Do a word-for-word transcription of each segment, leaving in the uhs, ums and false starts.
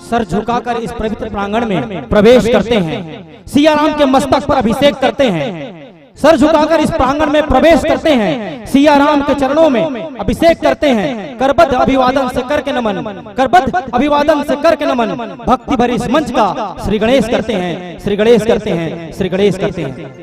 Sir झुकाकर इस पवित्र प्रांगण में प्रवेश करते हैं, सिया राम के मस्तक पर अभिषेक करते हैं, सर झुकाकर इस प्रांगण में प्रवेश करते हैं, सिया राम के चरणों में अभिषेक करते हैं, करबद्ध अभिवादन से करके नमन, करबद्ध अभिवादन से करके नमन, भक्ति भरे इस मंच का श्री गणेश करते हैं, श्री गणेश करते हैं, श्री गणेश करते हैं।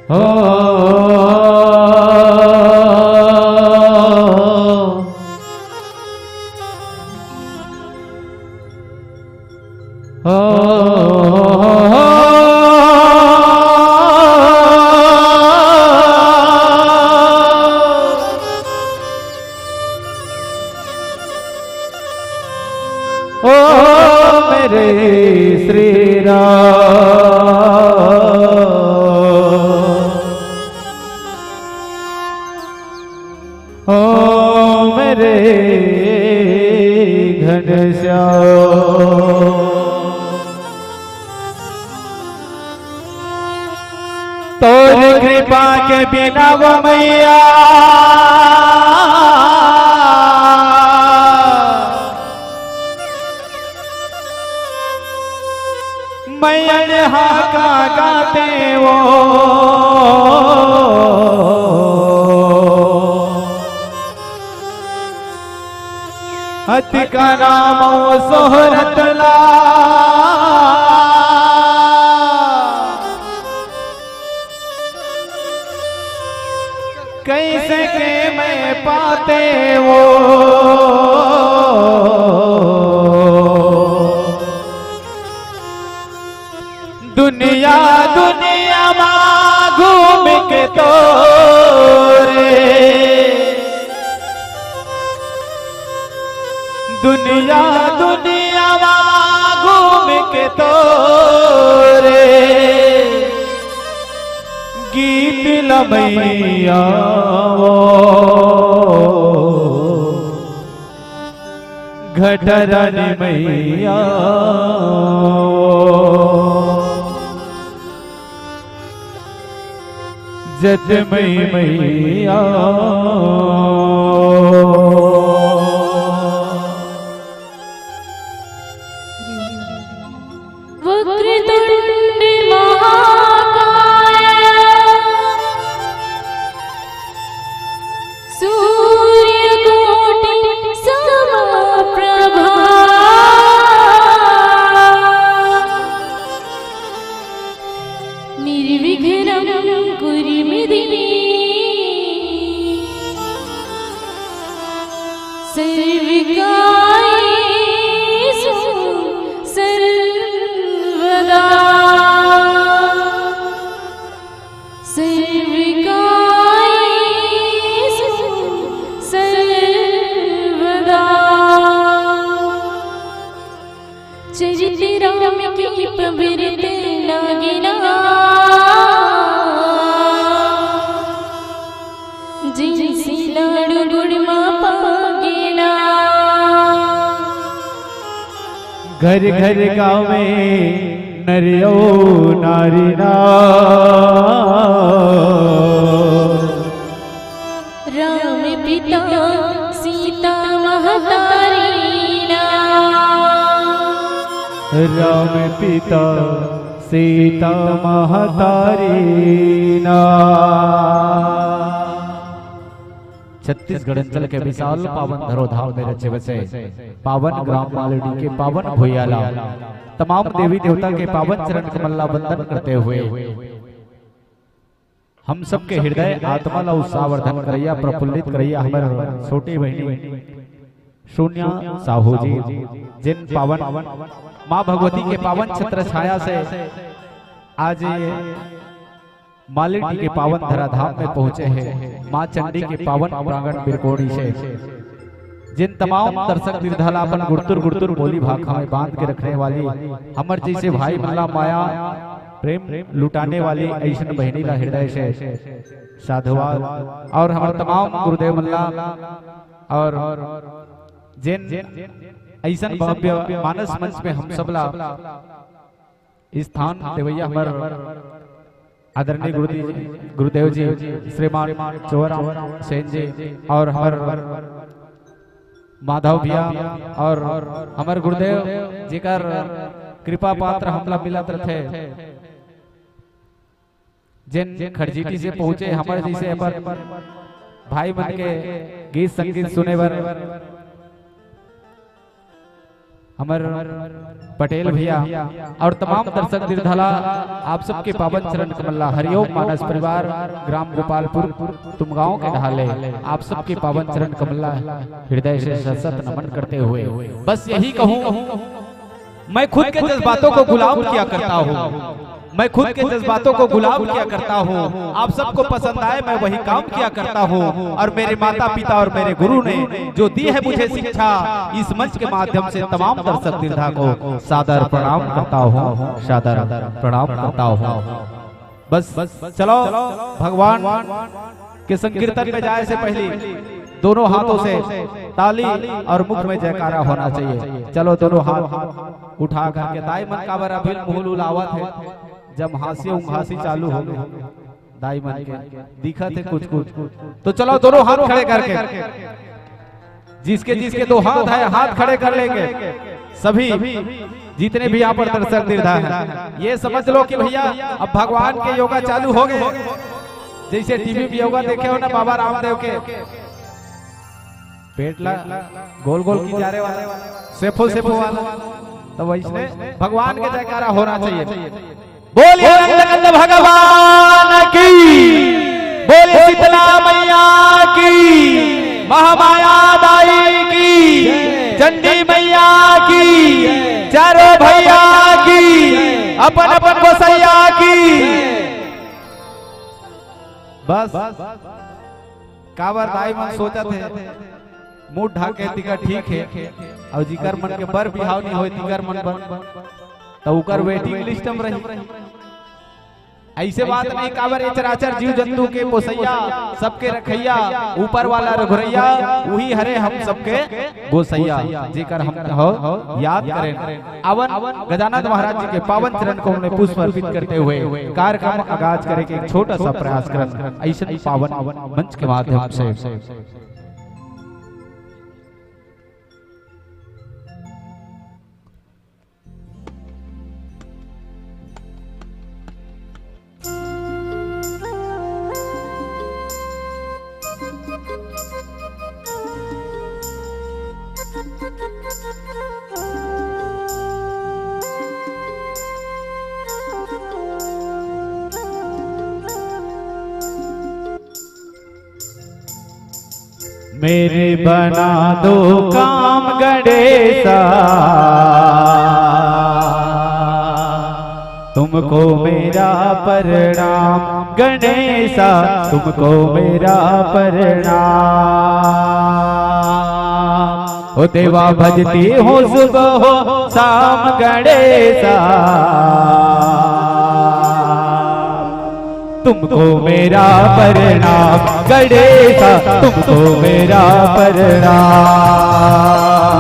हो। ओ, ओ मेरे श्री राम, ओ मेरे घनश्याम। तोर कृपा के बिना वो मैया, मैं अड़हा का गाते वो। अतिका नाम वो सोहरत ला, कैसे के मैं पाते वो। दुनिया दुनिया मा घूम के तोरे, दुनिया दुनिया मा घूम के तोरे गीत ल मैया वो। घटरानी मैया, जतमई मैया। वक्रतुंड महाकाय, सूर्यकोटि समप्रभा, निर्विघ्नं कुरु मे देवी। सर्वकार्येषु सर्वदा, सर्वकार्येषु सर्वदा। चरित राम के पवित्र लागेना, जिनसे लाड़ गुण मा पागेना। घर घर गाँव में नरियो नारी ना। राम पिता सीता महतारी ना। राम पिता सीता महतारी ना। छत्तीसगढ़ अंचल के विशाल पावन धरोधाम में रचे बसे पावन ग्राम मालड़ी के पावन भुइयां ला तमाम देवी देवता के पावन चरण कमल ला वंदन करते हुए हम सबके हृदय आत्मा ला उत्साहवर्धन करैया, प्रफुल्लित करैया हमर छोटी बहिनी सोनिया साहू जी, जिन पावन माँ भगवती के पावन छत्र छाया से आज ये मालिनी के पावन धराधाम में पहुँचे हैं, माँ चंडी के पावन प्रांगण बिरकोड़ी से जिन तमाम दर्शक बिरधा ला अपन गुड़तुर गुड़तुर बोली भाखा में बांध के रखने वाली हमर जैसे भाई मन ला माया प्रेम लुटाने वाली ऐसन बहिनी ला हृदय से साधुवाद। और हमर तमाम गुरुदेव मन ला और जिन ऐसन भव्य मानस मंच में हम सब ला स्थान देवैया हमर आदरणीय गुरुदेव, गुरुदेव जी श्रीमान चोराम सेन जी और हमर माधव भैया और हमर गुरुदेव जेकर कृपा पात्र हमला मिलत रथे, जेन खड़जीटी से पहुंचे हमर जैसे अपन भाई मन के गीत संगीत सुने बर हमर पटेल भैया और तमाम दर्शक दीर्घाला, आप सबके पावन चरण कमल ला हरिओम। मानस परिवार, ग्राम गोपालपुर, तुमगांव के ढाले, आप सबके पावन चरण कमल ला हृदय से सशत नमन करते हुए बस यही कहूँ, मैं खुद के जज्बातों को गुलाम किया करता हूँ, मैं खुद के जज्बातों को गुलाम किया करता हूँ। आप सबको पसंद आए, मैं वही काम किया करता हूँ। और मेरे माता पिता और मेरे गुरु ने जो दी है मुझे शिक्षा, इस मंच के माध्यम से तमाम दर्शक दीर्घा को सादर प्रणाम करता हूँ, सादर प्रणाम करता हूँ। बस चलो, भगवान के संकीर्तन में जाए से पहले दोनों हाथों से ताली और मुख में जयकारा होना चाहिए। चलो, दोनों हाथ उठा करके दाई मन काबर अभी मुंह उलावत है, जब हाँसी उंघासी चालू हो गए दाई मन के, दिखत है कुछ कुछ। तो चलो, दोनों हाथ खड़े करके, जिसके जिसके दो हाथ है, हाथ खड़े कर लेंगे सभी, जितने भी यहाँ पर दर्शक दीर्घा हैं। ये समझ लो कि भैया, अब भगवान के योगा चालू हो गए। जैसे टीवी में योगा देखे हो ना बाबा रामदेव के, पेट ला गोल गोल की जा रहे वाला, सेफो सेफो वाला, तो वैसने भगवान के जयकारा होना चाहिए। बोलिए नंदनंद भगवान की, बोलिए शीतला मैया की, महामाया दाई की, चंडी मैया की, चारों भैया की, अपन अपन गोसैया की। बस काबर दाई मन सोचत हे, मुंह ढाके तिकर ठीक हे, अउ जिकर मन के बर बिहाव नहीं होय तिकर मन बर, त उकर वेटिंग लिस्ट म रही। ऐसे बात नहीं, काबर ए चराचर जीव जंतु के पोसैया, सबके रखैया, ऊपर वाला रघुरैया, उही हरे हम सबके गोसैया, जेकर हम हो याद करें। आवन गजानंद महाराज जी के पावन चरण कमल में पुष्प अर्पित करते हुए कार्यक्रम आगाज करे के एक छोटा सा प्रयास करन, ऐसे पावन मंच के माध्यम से। मेरे बना दो काम गणेशा, तुमको मेरा प्रणाम गणेशा, तुमको मेरा प्रणाम। ओ देवा भजती हूँ सुबह हो शाम गणेशा, तुमको मेरा प्रणाम गणेशा, तुमको मेरा प्रणाम।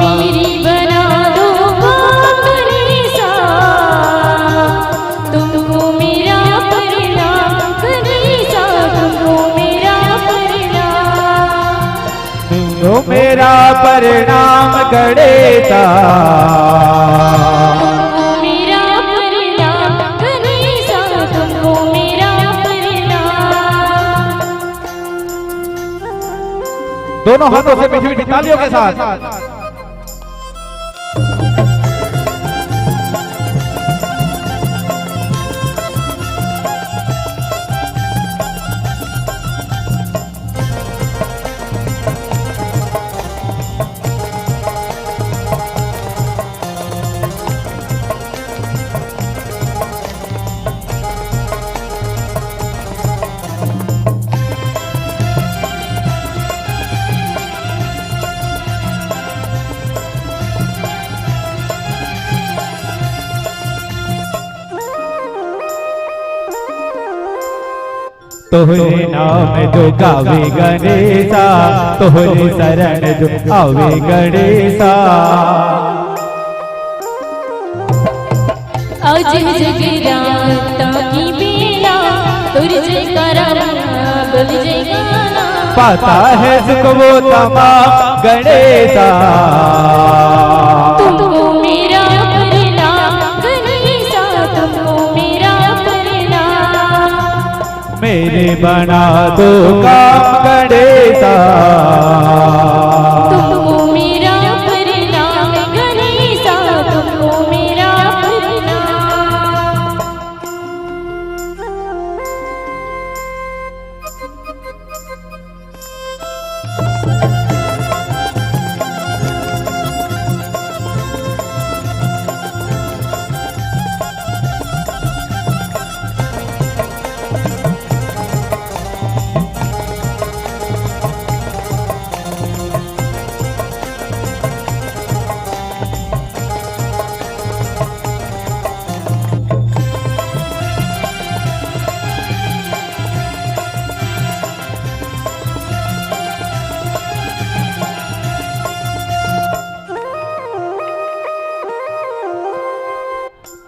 मेरी बना दो काम गणेशा, तुमको मेरा प्रणाम गणेशा, तुमको मेरा प्रणाम। तुमको मेरा प्रणाम गणेशा। तुमको मेरा प्रणाम गणेशा, तुमको मेरा प्रणाम। दोनों हाथों से मीठी मीठी तालियों के साथ। तोहरे नाम जो गावे गणेशा, तोहरे शरण जो आवे गणेशा। आज जगराता की बेला, तोर जयकारा बोल जयकारा। पाता है सुख वो तमाम गणेशा। तुमको मेरा प्रणाम गणेशा, तुमको मेरा प्रणाम। मेरे बना दो काम गणेशा। तुमको मेरा प्रणाम गणेशा, तुमको मेरा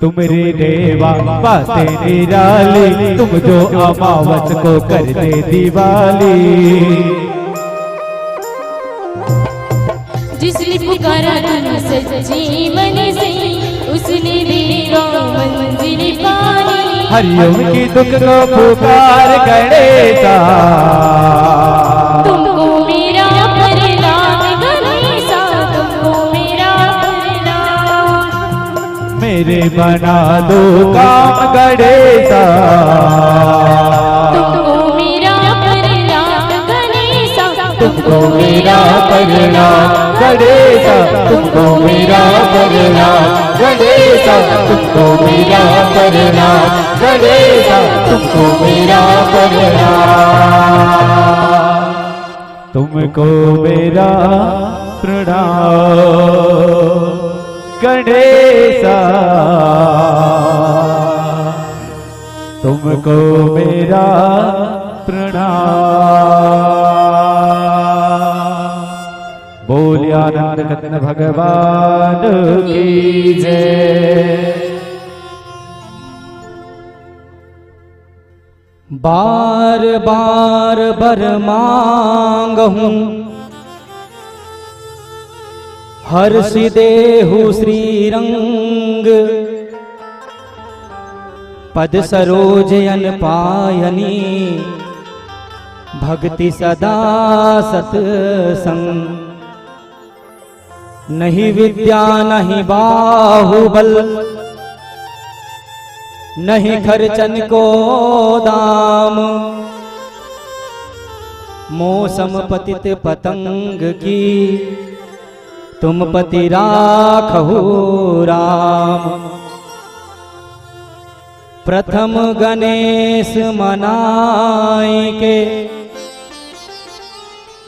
तुम रे रेवा बातें निराली, तुम जो अमावस को कर दे दिवाली। जिसने पुकारा तुम सच्ची मन से, उसने देगा मंजिल पानी। हरिओम की दुख को पुकार गणेशा। तुमको मेरा प्रणाम गणेशा, तुमको मेरा प्रणाम। मेरे बना दो काम गणेशा। तुमको मेरा प्रणाम गणेशा, तुमको मेरा प्रणाम गणेशा, तुमको मेरा प्रणाम गणेशा, तुमको मेरा प्रणाम गणेशा, तुमको मेरा प्रणाम। तुमको मेरा प्रणाम गणेशा, तुमको मेरा प्रणाम। बोलिए आनंद कंद भगवान की जय। बार बार बर मांगहूं, हर्षि देहु श्रीरंग। पद सरोज अन पायनी, भक्ति सदा सतसंग। नहीं विद्या नहीं बाहुबल, नहीं खर्चन को दाम। मौसम पतित पतंग की, तुम पति राखहु राम। प्रथम गणेश मनाई के,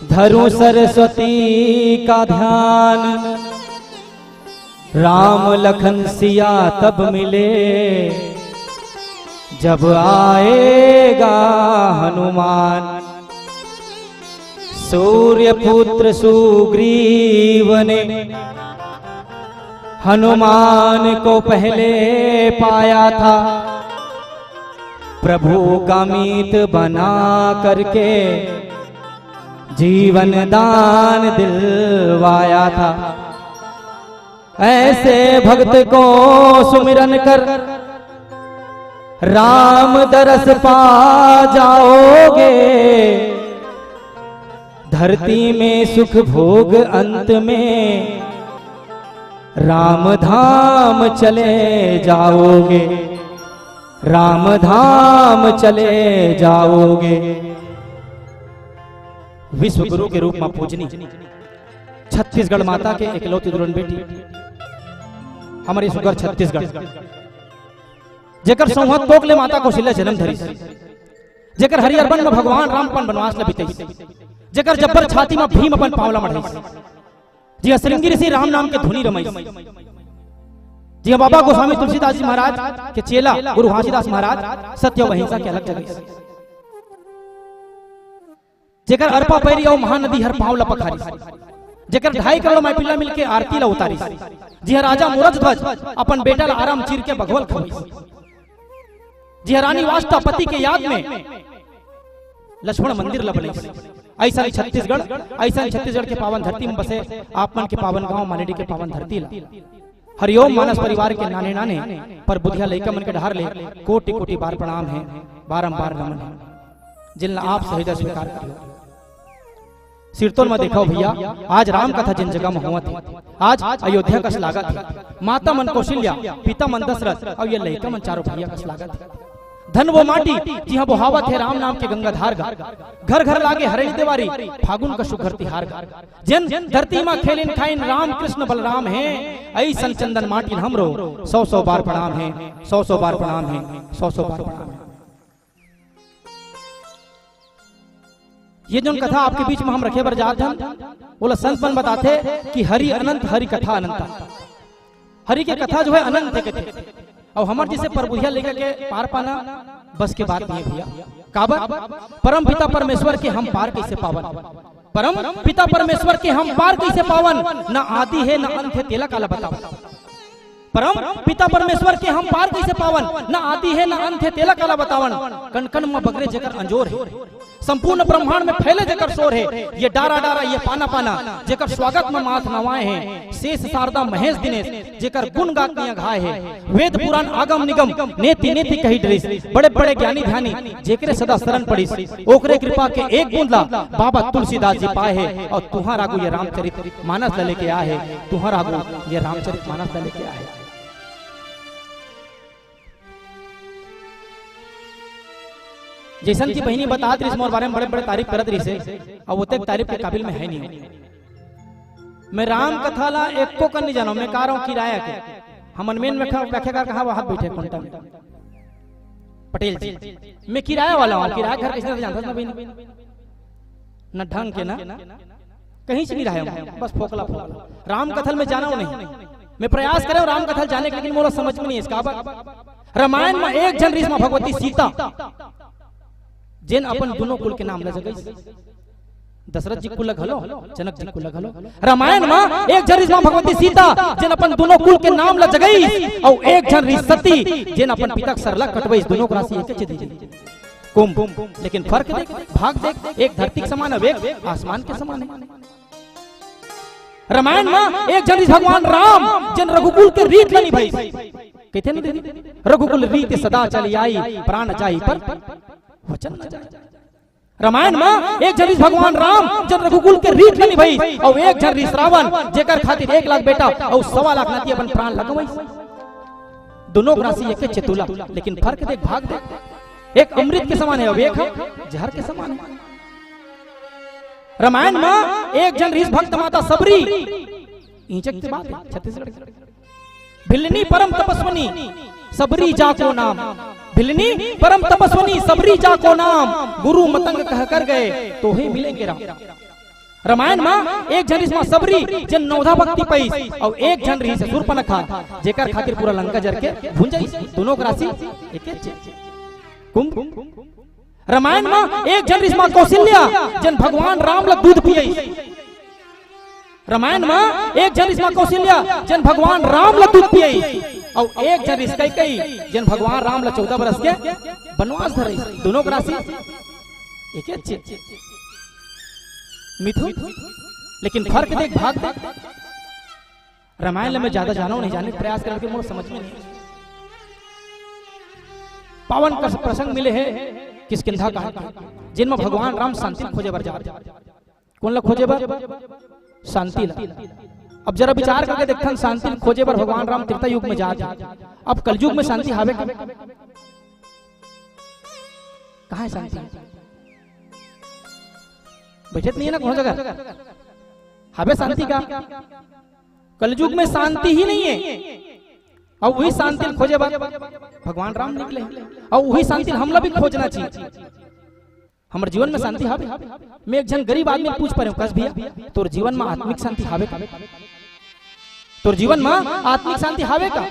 धरूं सरस्वती का ध्यान। राम लखन सिया तब मिले, जब आएगा हनुमान। सूर्य पुत्र सुग्रीव ने हनुमान को पहले पाया था, प्रभु का मीत बना करके जीवन दान दिलवाया था। ऐसे भक्त को सुमिरन कर राम दरस पा जाओगे। धरती में सुख भोग अंत में राम धाम चले जाओगे, राम धाम चले जाओगे। विश्व गुरु के रूप में पूजनी छत्तीसगढ़ माता के एकलौती दुल्हन बेटी, हमर सुघर छत्तीसगढ़, जेकर सौंहत कोख ले माता कौशल्या जन्म धरिस, जेकर हरियर वन में भगवान राम अपन बनवास ल बितइस, जेकर जब्बर छाती में भीम अपन पांव ल मढ़इस, जिहां श्रृंगी ऋषि राम नाम के धुनी रमइस, जिहां बाबा गोस्वामी तुलसीदास जी महाराज के चेला गुरु घासीदास महाराज सत्य अउ अहिंसा के अलख जगइस, जेकर अरपा पैरी अउ महानदी हर पांव ल पखारिस, जेकर ढाई करोड़ माईपिल्ला मिलके आरती ल उतारिस, जिहां राजा मूरज ध्वज अपन बेटा ल आराम चीर के बघवा ल खवइस, जिहां रानी वास्ता पति के याद में लक्ष्मण मंदिर ल बनइस। अइसन छत्तीसगढ़, अइसन छत्तीसगढ़ के पावन धरती में बसे आप मन के पावन गांव मालेडी के पावन धरती ल हरिओम मानस परिवार के नाने नाने पर बुधिया लइका मन के डहार ले कोटि कोटि बार प्रणाम हे, बारंबार नमन हे, जिन ला आप सहित स्वीकार करियो। सिरतोन में देखो भैया, आज राम कथा जिन जगह में होवत हे, आज अयोध्या कस लागत हे, माता मन कौशल्या, पिता मन दशरथ अउ ये लइका मन चारों भैया कस लागत हे। धन वो माटी जिहां बोहावत हे राम नाम के गंगाधार गा, घर घर लागे हरेली देवारी, फागुन का सुघर तिहार गा। जेन धरती मा खेलिन खाइन राम कृष्ण बलराम हे, अइसन चंदन माटी ल हमरो सौ सौ बार प्रणाम हे, सौ सौ बार प्रणाम हे, सौ सौ बार प्रणाम हे। ये जोन कथा आपके बीच में हम रखे बर जात हन, ओला संत मन बताथे कि हरि अनंत, हरि कथा अनंता। हरि के कथा जो है अनंत हे कथे। अउ हमर जइसे परबुधिया लइका के पार पाना बस के बात नहीं हे भैया। काबर? परम पिता परमेश्वर के हम पार कइसे पावन? परम पिता परमेश्वर के हम पार कइसे पावन? ना आदि हे, ना अंत हे, तेला काला बतावन? परम पिता परमेश्वर के हम पार कइसे पावन? न आदि हे, न अंत हे, तेला काला बतावन। कण कण म बगरे जेकर अंजोर हे, संपूर्ण ब्रह्मांड में फैले जेकर शोर हे, ये डारा डारा, ये पाना पाना, जेकर स्वागत म माथ नवाए हे, शेष शारदा महेश दिनेश, जेकर गुण गात निया घाय हे। वेद पुराण आगम निगम, नेति नेति कहि डरिस, बड़े बड़े ज्ञानी ध्यानी, जेकरे सदा शरण पड़िस, ओकरे कृपा के एक बूंद ला बाबा तुलसीदास जी पाए हे। अउ तुंहर आगू ये रामचरित मानस ला लेके आए हे, तुंहर आगू ये रामचरित मानस ला लेके आए हे। जइसन कि बहिनी बतात रहिस, मोर बारे में बड़े-बड़े तारीफ करत रहिस हे, अउ ओतेक तारीफ के काबिल मैं है नहीं। मैं राम कथा ला एको कन नहीं जानव, मैं कह रहा हूँ किराया के। हमन मेन में खा-, व्याख्याकार कहाँ वहाँ बैठे कोंटा में। पटेल जी, मैं किराया वाला हूँ, किराया घर कइसे जानता ना बहिनी? न ढंग के ना, कहीं से नहीं रहे हूँ, बस फोकला फोकला। राम कथा ल मैं जानव नहीं, मैं प्रयास करे हूँ राम कथा ल जाने के, लेकिन मोला समझ में नहीं इसका। अब रामायण में एक झन रिहिस माँ भगवती सीता, जेन अपन दोनों कुल के नाम ल जगइस। दशरथ जी कुल ल घलो, जनक जी कुल ल घलो। रामायण में एक झन रिहिस माँ भगवती सीता, जेन अपन दोनों कुल के नाम ल जगइस, अउ एक झन रिहिस सती, जेन अपन पिता के सर ल कटवइस, दोनों के राशि एके दे दे। कुंभ। लेकिन फर्क देख, भाग देख, एक धरती के समान हे, एक आसमान के समान हे। रामायण में एक झन रिहिस भगवान राम, जेन रघुकुल के रीत ल निभाइस। कहिथे न दीदी, रघुकुल रीत सदा चली आई, प्राण जाई पर वचन न जाई। रामायण में एक झन रिहिस भगवान राम, जेन रघुकुल के रीत ल निभाइस, अउ एक झन रिहिस रावण, जेकर खातिर एक लाख बेटा अउ सवा लाख नाती अपन प्राण ल गंवाइस। दोनों के राशि एके तुला, लेकिन फर्क देख, भाग देख। एक अमृत के समान हे, अउ एक ह जहर के समान हे। रामायण में एक झन रिहिस भक्त माता सबरी, इंचक के बात हे, छत्तीसगढ़ के। भिलनी परम तपस्वनी सबरी जाको नाम, भिलनी परम तपस्वनी सबरी जाको नाम, गुरु मतंग कह कर गए, तोहे मिलेंगे राम। रामायण में एक झन रिहिस माँ सबरी, जेन नवधा भक्ति पाइस, अउ एक झन रिहिस सूर्पनखा, जेकर खातिर पूरा लंका जर के भूंजाइस। दोनों के राशि एके। कुंभ। रामायण में एक झन रिहिस माँ कौशल्या, जेन भगवान राम ल दूध पियाइस। रामायण में एक झन रिहिस माँ कौशल्या, जेन भगवान राम ल दूध पियाइस, अउ एक झन रिहिस कैकेयी, जेन भगवान राम ल चौदह बरस के बनवास धराइस। दोनों के राशि एके। मिथुन। लेकिन फर्क देख, भाग देख। रामायण ल मैं ज्यादा जानव नहीं, जाने के प्रयास करे, लेकिन मोर समझ में नहीं। पावन प्रसंग मिले हे किष्किंधा कांड के, जेन म भगवान राम शांति ल खोजे बर जात हे। कोन ल खोजे बर? शांति ल। अब जरा विचार करके देखथन, शांति ल खोजे बर भगवान राम त्रेता युग में जात हे। अब कलयुग में शांति हावे का? कहाँ हे शांति? बैठे तो नहीं हे ना कोनो जगह। हावे शांति का? कलयुग में शांति ही नहीं हे। अउ उही शांति ल खोजे बर भगवान राम निकले हे। अउ उही शांति ल हमला भी खोजना चाहिए। हमर जीवन में शांति हावे? मैं एक झन गरीब आदमी ल पूछ पा रहे हूँ, कस भैया, तोर जीवन में आत्मिक शांति हावे का? तोर जीवन में आत्मिक शांति हावे का?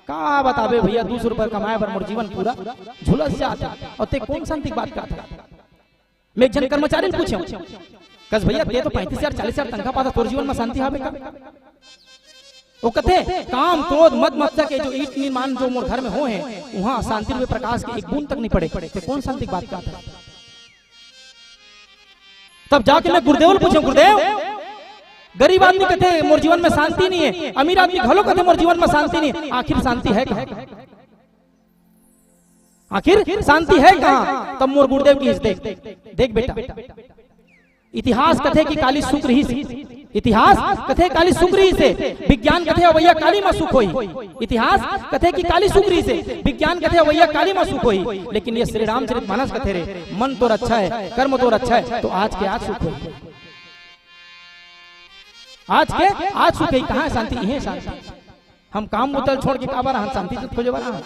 का बताबे भैया, दू सौ रुपया कमाए बर मोर जीवन पूरा झुलस जात हे। अउ ते कोन शांति के बात करत हे? मैं एक झन कर्मचारी ल पूछे हूँ, कस भैया, ते तो पैंतीस हजार, चालीस हजार तनखा पाथस, तोर जीवन में शांति हावे का? वो कथे, काम, क्रोध, मद, मत्सर के जो ईंट निर्माण जो मोर घर में होए हे, उहाँ शांति रूपी प्रकाश के एक बूंद तक नहीं पड़े। ते कोन शांति के बात करत हे? तब जाके मैं गुरुदेव ल पूछे हूँ, गुरुदेव, गरीब आदमी कथे मोर जीवन में शांति नहीं हे, अमीर आदमी घलो कथे मोर जीवन में शांति नहीं हे, आखिर शांति हे कहाँ? आखिर शांति हे कहाँ? तब मोर गुरुदेव कहिस, देख, देख बेटा, इतिहास कथे कि काली सुख रहिस हे। इतिहास कथे काली सुख रहिस हे। विज्ञान कथे अवइया काली म सुख होही। इतिहास कथे कि काली सुख रहिस हे। विज्ञान कथे अवइया काली म सुख होही। लेकिन ये श्री रामचरित मानस कथे रे, मन तोर अच्छा हे, कर्म तोर अच्छा हे, तो आज के आज सुख होही। आज के आज सुख होही। कहाँ हे शांति? इहें शांति। हम काम बुता ल छोड़ के काबर आहन? शांति ल खोजे बर आहन।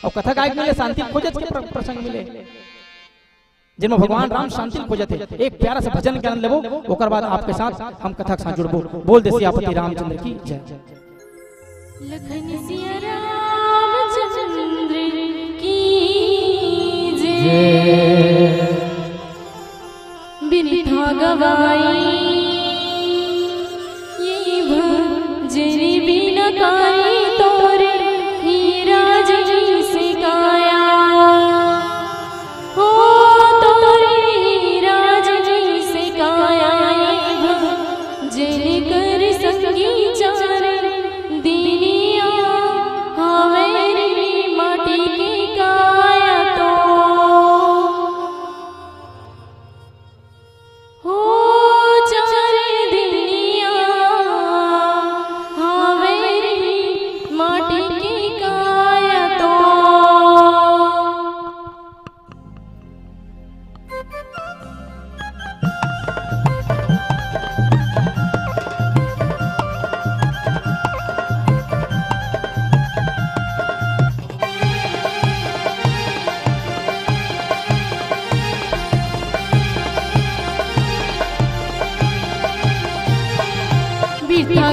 अउ कथा काय के मिले? शांति ल खोजे के प्र-, प्रसंग मिले, जेन म भगवान राम शांति ल खोजत हे। एक प्यारा सा भजन के आनंद लेबो, ओकर बाद आपके साथ हम कथा के साथ जुड़बो। बोल दे सियापति रामचंद्र की जय। लखन सिया रामचंद्र की जय। बिरथा गवाई ये भजन बिन काई,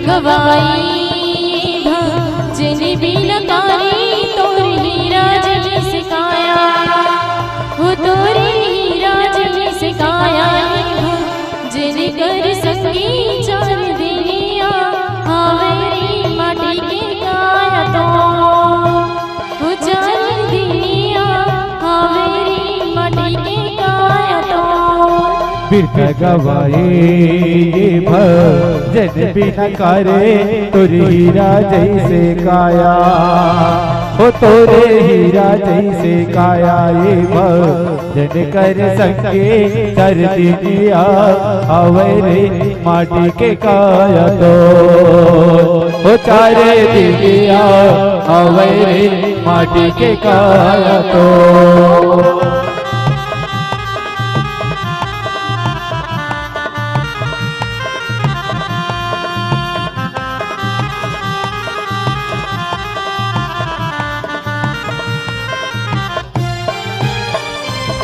गवाई भजन बिन कारी तोर हीरा जइसे काया, हो तोर हीरा जइसे काया। भजन कर संगी चार दिनिया, हावरी माटी के काया तो। हो चार दिनिया, हावरी माटी के काया तो। बिरथा गवाए ये भजन बिन करे, तोर हीरा जइसे काया, हो तोर हीरा जइसे काया। ये भजन कर संगे चार दिनिया, हावरी माटी के काया तो। हो चार दिनिया, हावरी माटी के काया तो।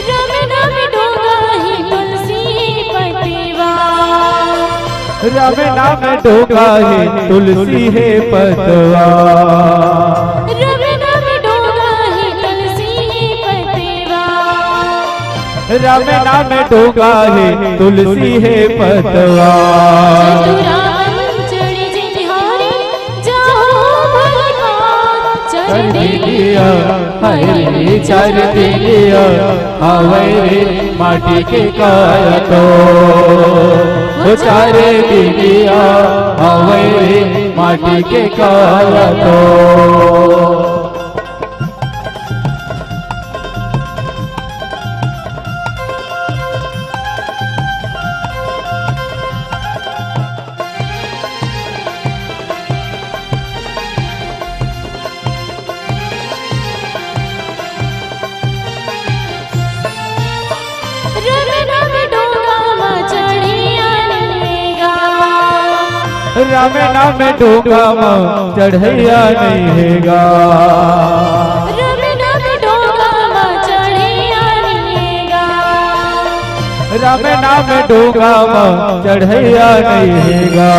रमे नाम ढोंगा हे तुलसी पतवा। रमे नाम ढोंगा हे तुलसी हे पतवा। रमे नाम ढोंगा हे तुलसी हे पतवा। रमे नाम ढोंगा हे तुलसी हे पतवा। चतुरावन चढ़ी जिहारी जाओ भगवान। चार दिनिया, हाय रे चार दिनिया, हावरी माटी के काया तो। हो चार दिनिया, हावरी माटी के काया तो। रमे नाम ढोंगा म चढ़ैया नइ हे गा। रमे नाम ढोंगा म चढ़ैया नइ हे गा। रमे नाम ढोंगा म चढ़ैया नइ हे गा। रमे नाम ढोंगा म चढ़ैया नइ हे गा।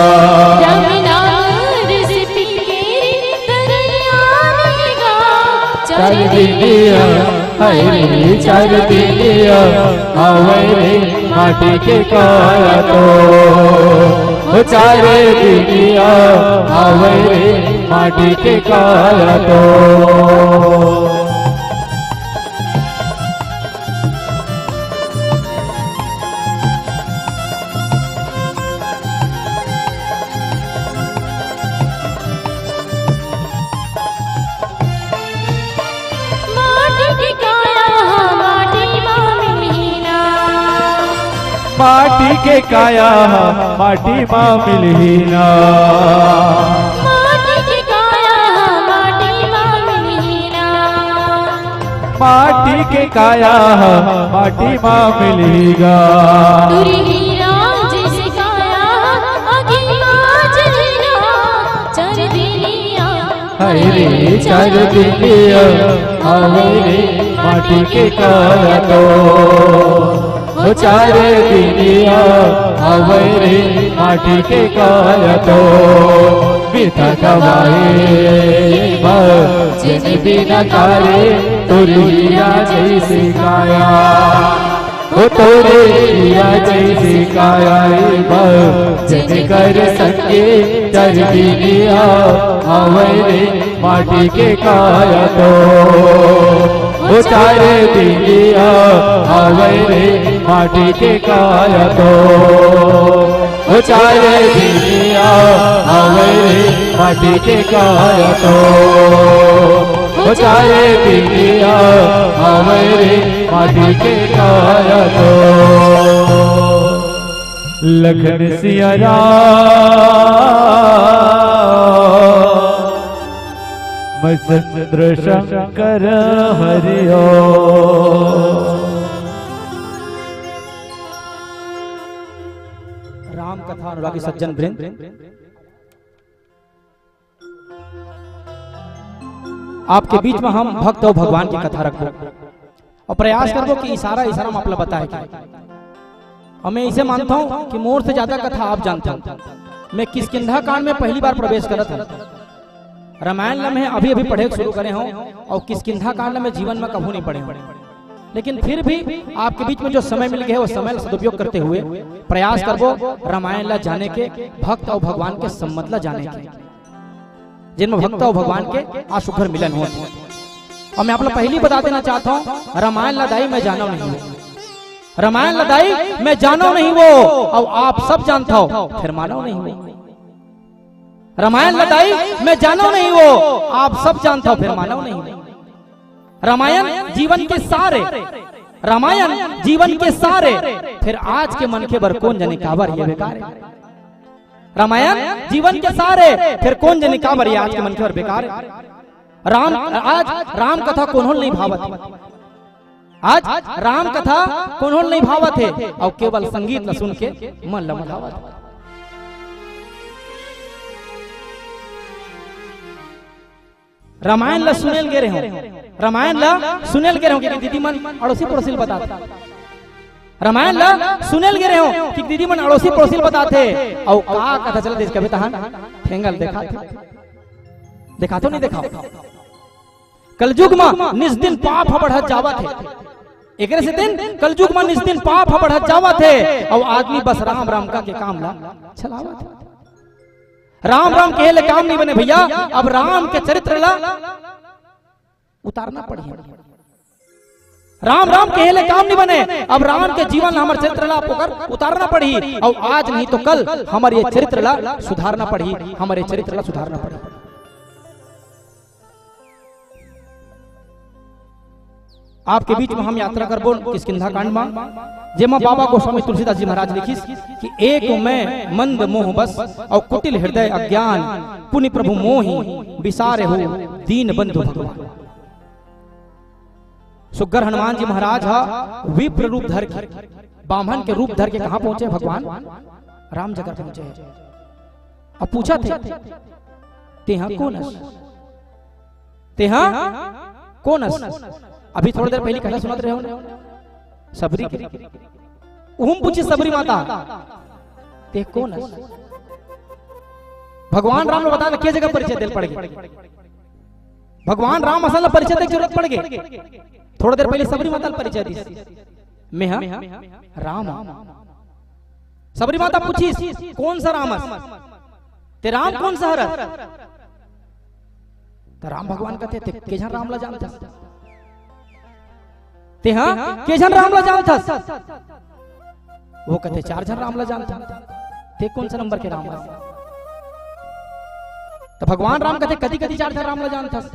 रमे नाम रिस पी के रे तरैया नइ हे गा। चार दिनिया, हाय रे चार दिनिया, हावरी माटी के काया तो। हो चार दिनिया, हावरी माटी के काया तो। माटी के काया ह माटी म मिलही ना। माटी के काया ह माटी म मिलही ना। माटी के काया ह माटी म मिलही ना। माटी के काया ह माटी म मिलही गा। तोर हीरा जइसे काया ह आगी म जलही ना। चार दिनिया, हाय रे चार दिनिया, हावरी माटी के काया तो। हो चार दिनिया, हावरी माटी के काया तो। बिरथा गवाए भजन बिन करे, तोर हीरा जइसे काया। हो तोर हीरा जइसे काया। भजन कर संगे चार दिनिया, हावरी माटी के काया तो। हो चार दिनिया, हावरी माटी के काया तो। हो चार दिनिया, हावरी माटी के काया तो। हो चार दिनिया, हावरी माटी के काया तो। लखन सिया राम, चंद्र शंकर हरि ओम। राम कथा अनुरागी सज्जन वृंद, आपके बीच में हम भक्त अउ भगवान की कथा रखबो अउ प्रयास करबो कि इशारा इशारा में आप ला बताए के। अउ मैं इसे मानता हूँ कि मोर से ज्यादा कथा आप जानते हो। मैं किष्किंधा कांड में पहली बार प्रवेश करत हूँ। रामायण ला मैं अभी-अभी पढ़े शुरू करे हूँ अउ किष्किंधा कांड ला मैं जीवन में कभू नहीं पढ़े हूँ। लेकिन फिर भी आपके बीच में जो समय मिल गया है, वो समय ला सदुपयोग करते हुए प्रयास करबो रामायण ला जाने के, भक्त अउ भगवान के संबंध ला जाने के, जिनमें भक्त अउ भगवान के आ सुघर मिलन हो। अउ मैं आप ला पहली बता देना चाहता हूँ, रामायण ला दाई मैं जानव नहीं वो। रामायण ला दाई मैं जानव नहीं वो, अउ आप सब जानत हव, फिर मानव नहीं वो। रामायण ला दाई मैं जानव नहीं वो, आप सब जानत हव, फिर मानव नहीं वो। रामायण जीवन के सार ए, रामायण जीवन के सार ए, फिर आज के मनखे बर कोन जने काबर ये बेकार ए। रामायण जीवन के सार ए, फिर कोन जने काबर ये आज के मनखे बर बेकार ए। राम, आज राम कथा कोनो ल नहीं भावत हे। आज राम कथा कोनो ल नहीं भावत हे, अउ केवल संगीत ला सुन के मन ला मधावत हे। रामायण ला सुने ल गे रहे हंव, रामायण ला सुने ल गे रहे हंव कि दीदी मन अड़ोसी पड़ोसी ल बताथे। रामायण ला सुने ल गे रहे हंव कि दीदी मन अड़ोसी पड़ोसी ल बताथे। अउ का कथा चलत हे, कभी तहन ठेंगा ल देखाथे, देखाथो नहीं देखाव। कलजुग म निस दिन पाप ह बढ़त जावत हे। एकरे सेती कलजुग म निस दिन पाप ह बढ़त जावत हे, अउ आदमी बस राम राम कहिके काम ला चलावत हे। राम राम कहे ले काम नहीं बने भैया, अब राम के चरित्र ला उतारना पड़ही। राम राम कहे ले काम नहीं बने, अब राम के जीवन ला, हमर चरित्र ला ओकर उतारना पड़ही, अउ आज नहीं तो कल हमर ये चरित्र ला सुधारना पड़ही, हमर ये चरित्र ला सुधारना पड़ही। आपके बीच में हम यात्रा करबो किष्किंधा कांड में, जेमा बाबा गोस्वामी तुलसीदास जी महाराज लिखिस कि एक मैं मंद मोह बस, अउ कुटिल हृदय अज्ञान, पुनि प्रभु मोहि बिसारे हो दीन बंधु भगवान। सुग्घर हनुमान जी महाराज हा विप्र रूप धर के, बामन के रूप धर के कहां पहुंचे भगवान? राम जगह पहुंचे। अब पूछथे, तेहा कोन अस? तेहा कोन अस? अभी थोड़ी देर पहले कथा सुनत रहे हो सबरी के। उहू म पूछिस सबरी माता, ते कोन अस? भगवान राम ल बता न, के जगह परिचय देल पड़ गे? भगवान राम असन ल परिचय दे के जरूरत पड़ गे? थोड़ी देर पहले सबरी माता ल परिचय दिस, मैं हा राम। सबरी माता पूछिस, कोन सा राम अस? ते राम कोन सा हरस? त राम भगवान कथे, ते के झन राम ला जानथस? तेहा के झन राम ला जानथस? वो कथे, चार झन राम ला जानथन। ते कोन सा नंबर के राम अस? त भगवान राम कथे, कदी कदी चार झन राम ला जानथस।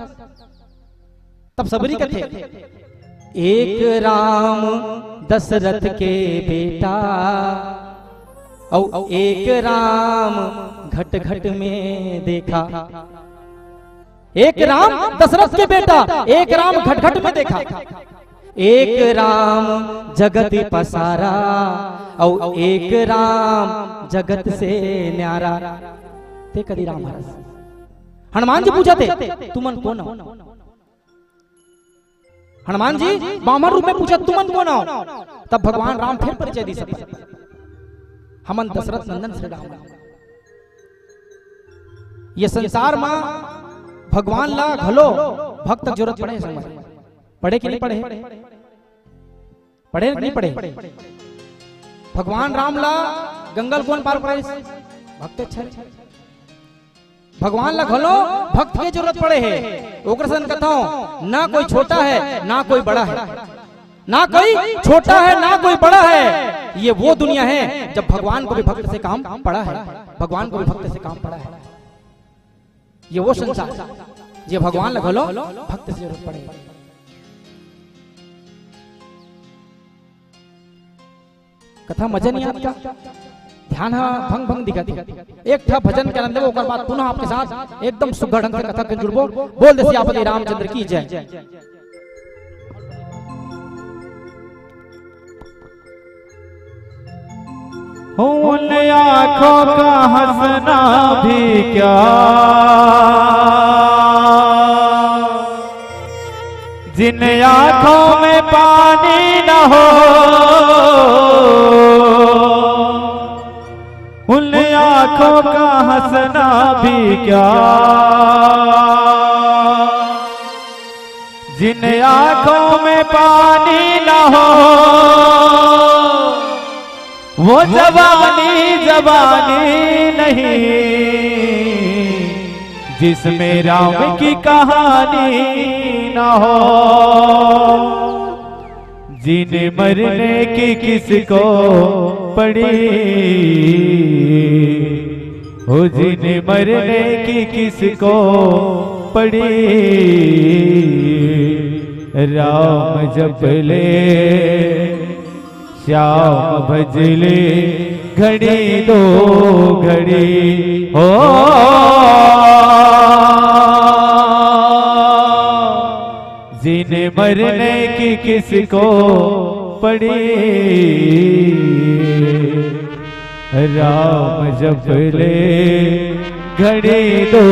तब सबरी कथे, एक राम दशरथ के बेटा, अउ एक राम घट घट में देखा। एक राम दशरथ के बेटा, एक राम घट घट में देखा। एक राम जगत पसारा, अउ एक राम जगत से न्यारा। ते कदी राम हरस? हनुमान जी पूछथे, तुमन कोन हो? हनुमान जी बामन रूप में पूछत, तुमन कोन हो? तब भगवान राम फिर परिचय दिस, हमन दशरथ नंदन श्री राम। ये संसार म भगवान ला घलो भक्त के जरूरत पड़े हे संगवारी। पड़े कि नहीं पड़े? पड़े कि नहीं पड़े? भगवान राम ला गंगा ल कोन पार कराइस? भक्त छे। भगवान ला घलो भक्त के जरूरत पड़े हे। ओकर सन कथंव, ना कोई छोटा है, ना कोई बड़ा है, ना कोई छोटा है, ना कोई बड़ा है। ये वो दुनिया है जब भगवान को भी भक्त से काम पड़ा है, भगवान को भी भक्त से काम पड़ा है। ये वो संसार, जे भगवान ला घलो भक्त से जरूरत पड़े। कथा मजा नहीं आता, ध्यान हा भंग भंग दिखत हे। एक ठा भजन के आनंद लेबो, ओकर बाद पुनः आपके साथ एकदम सुघर ढंग से कथा के जुड़बो। बोल दे सियापति रामचंद्र की जय। उन आंखों का हंसना भी क्या, जिन आंखों में पानी न हो, उन आंखों आंखों का हंसना भी क्या, जिन आंखों में पानी ना हो, वो जवानी जवानी नहीं, जिसमें राम की कहानी ना हो। जीने मरने की किसको पड़ी, हो जीने मरने की किसको पड़ी। राम जप ले, श्याम भज ले, घड़ी दो घड़ी हो। जीने मरने की किसको पड़ी, राम जप ले, घड़ी दो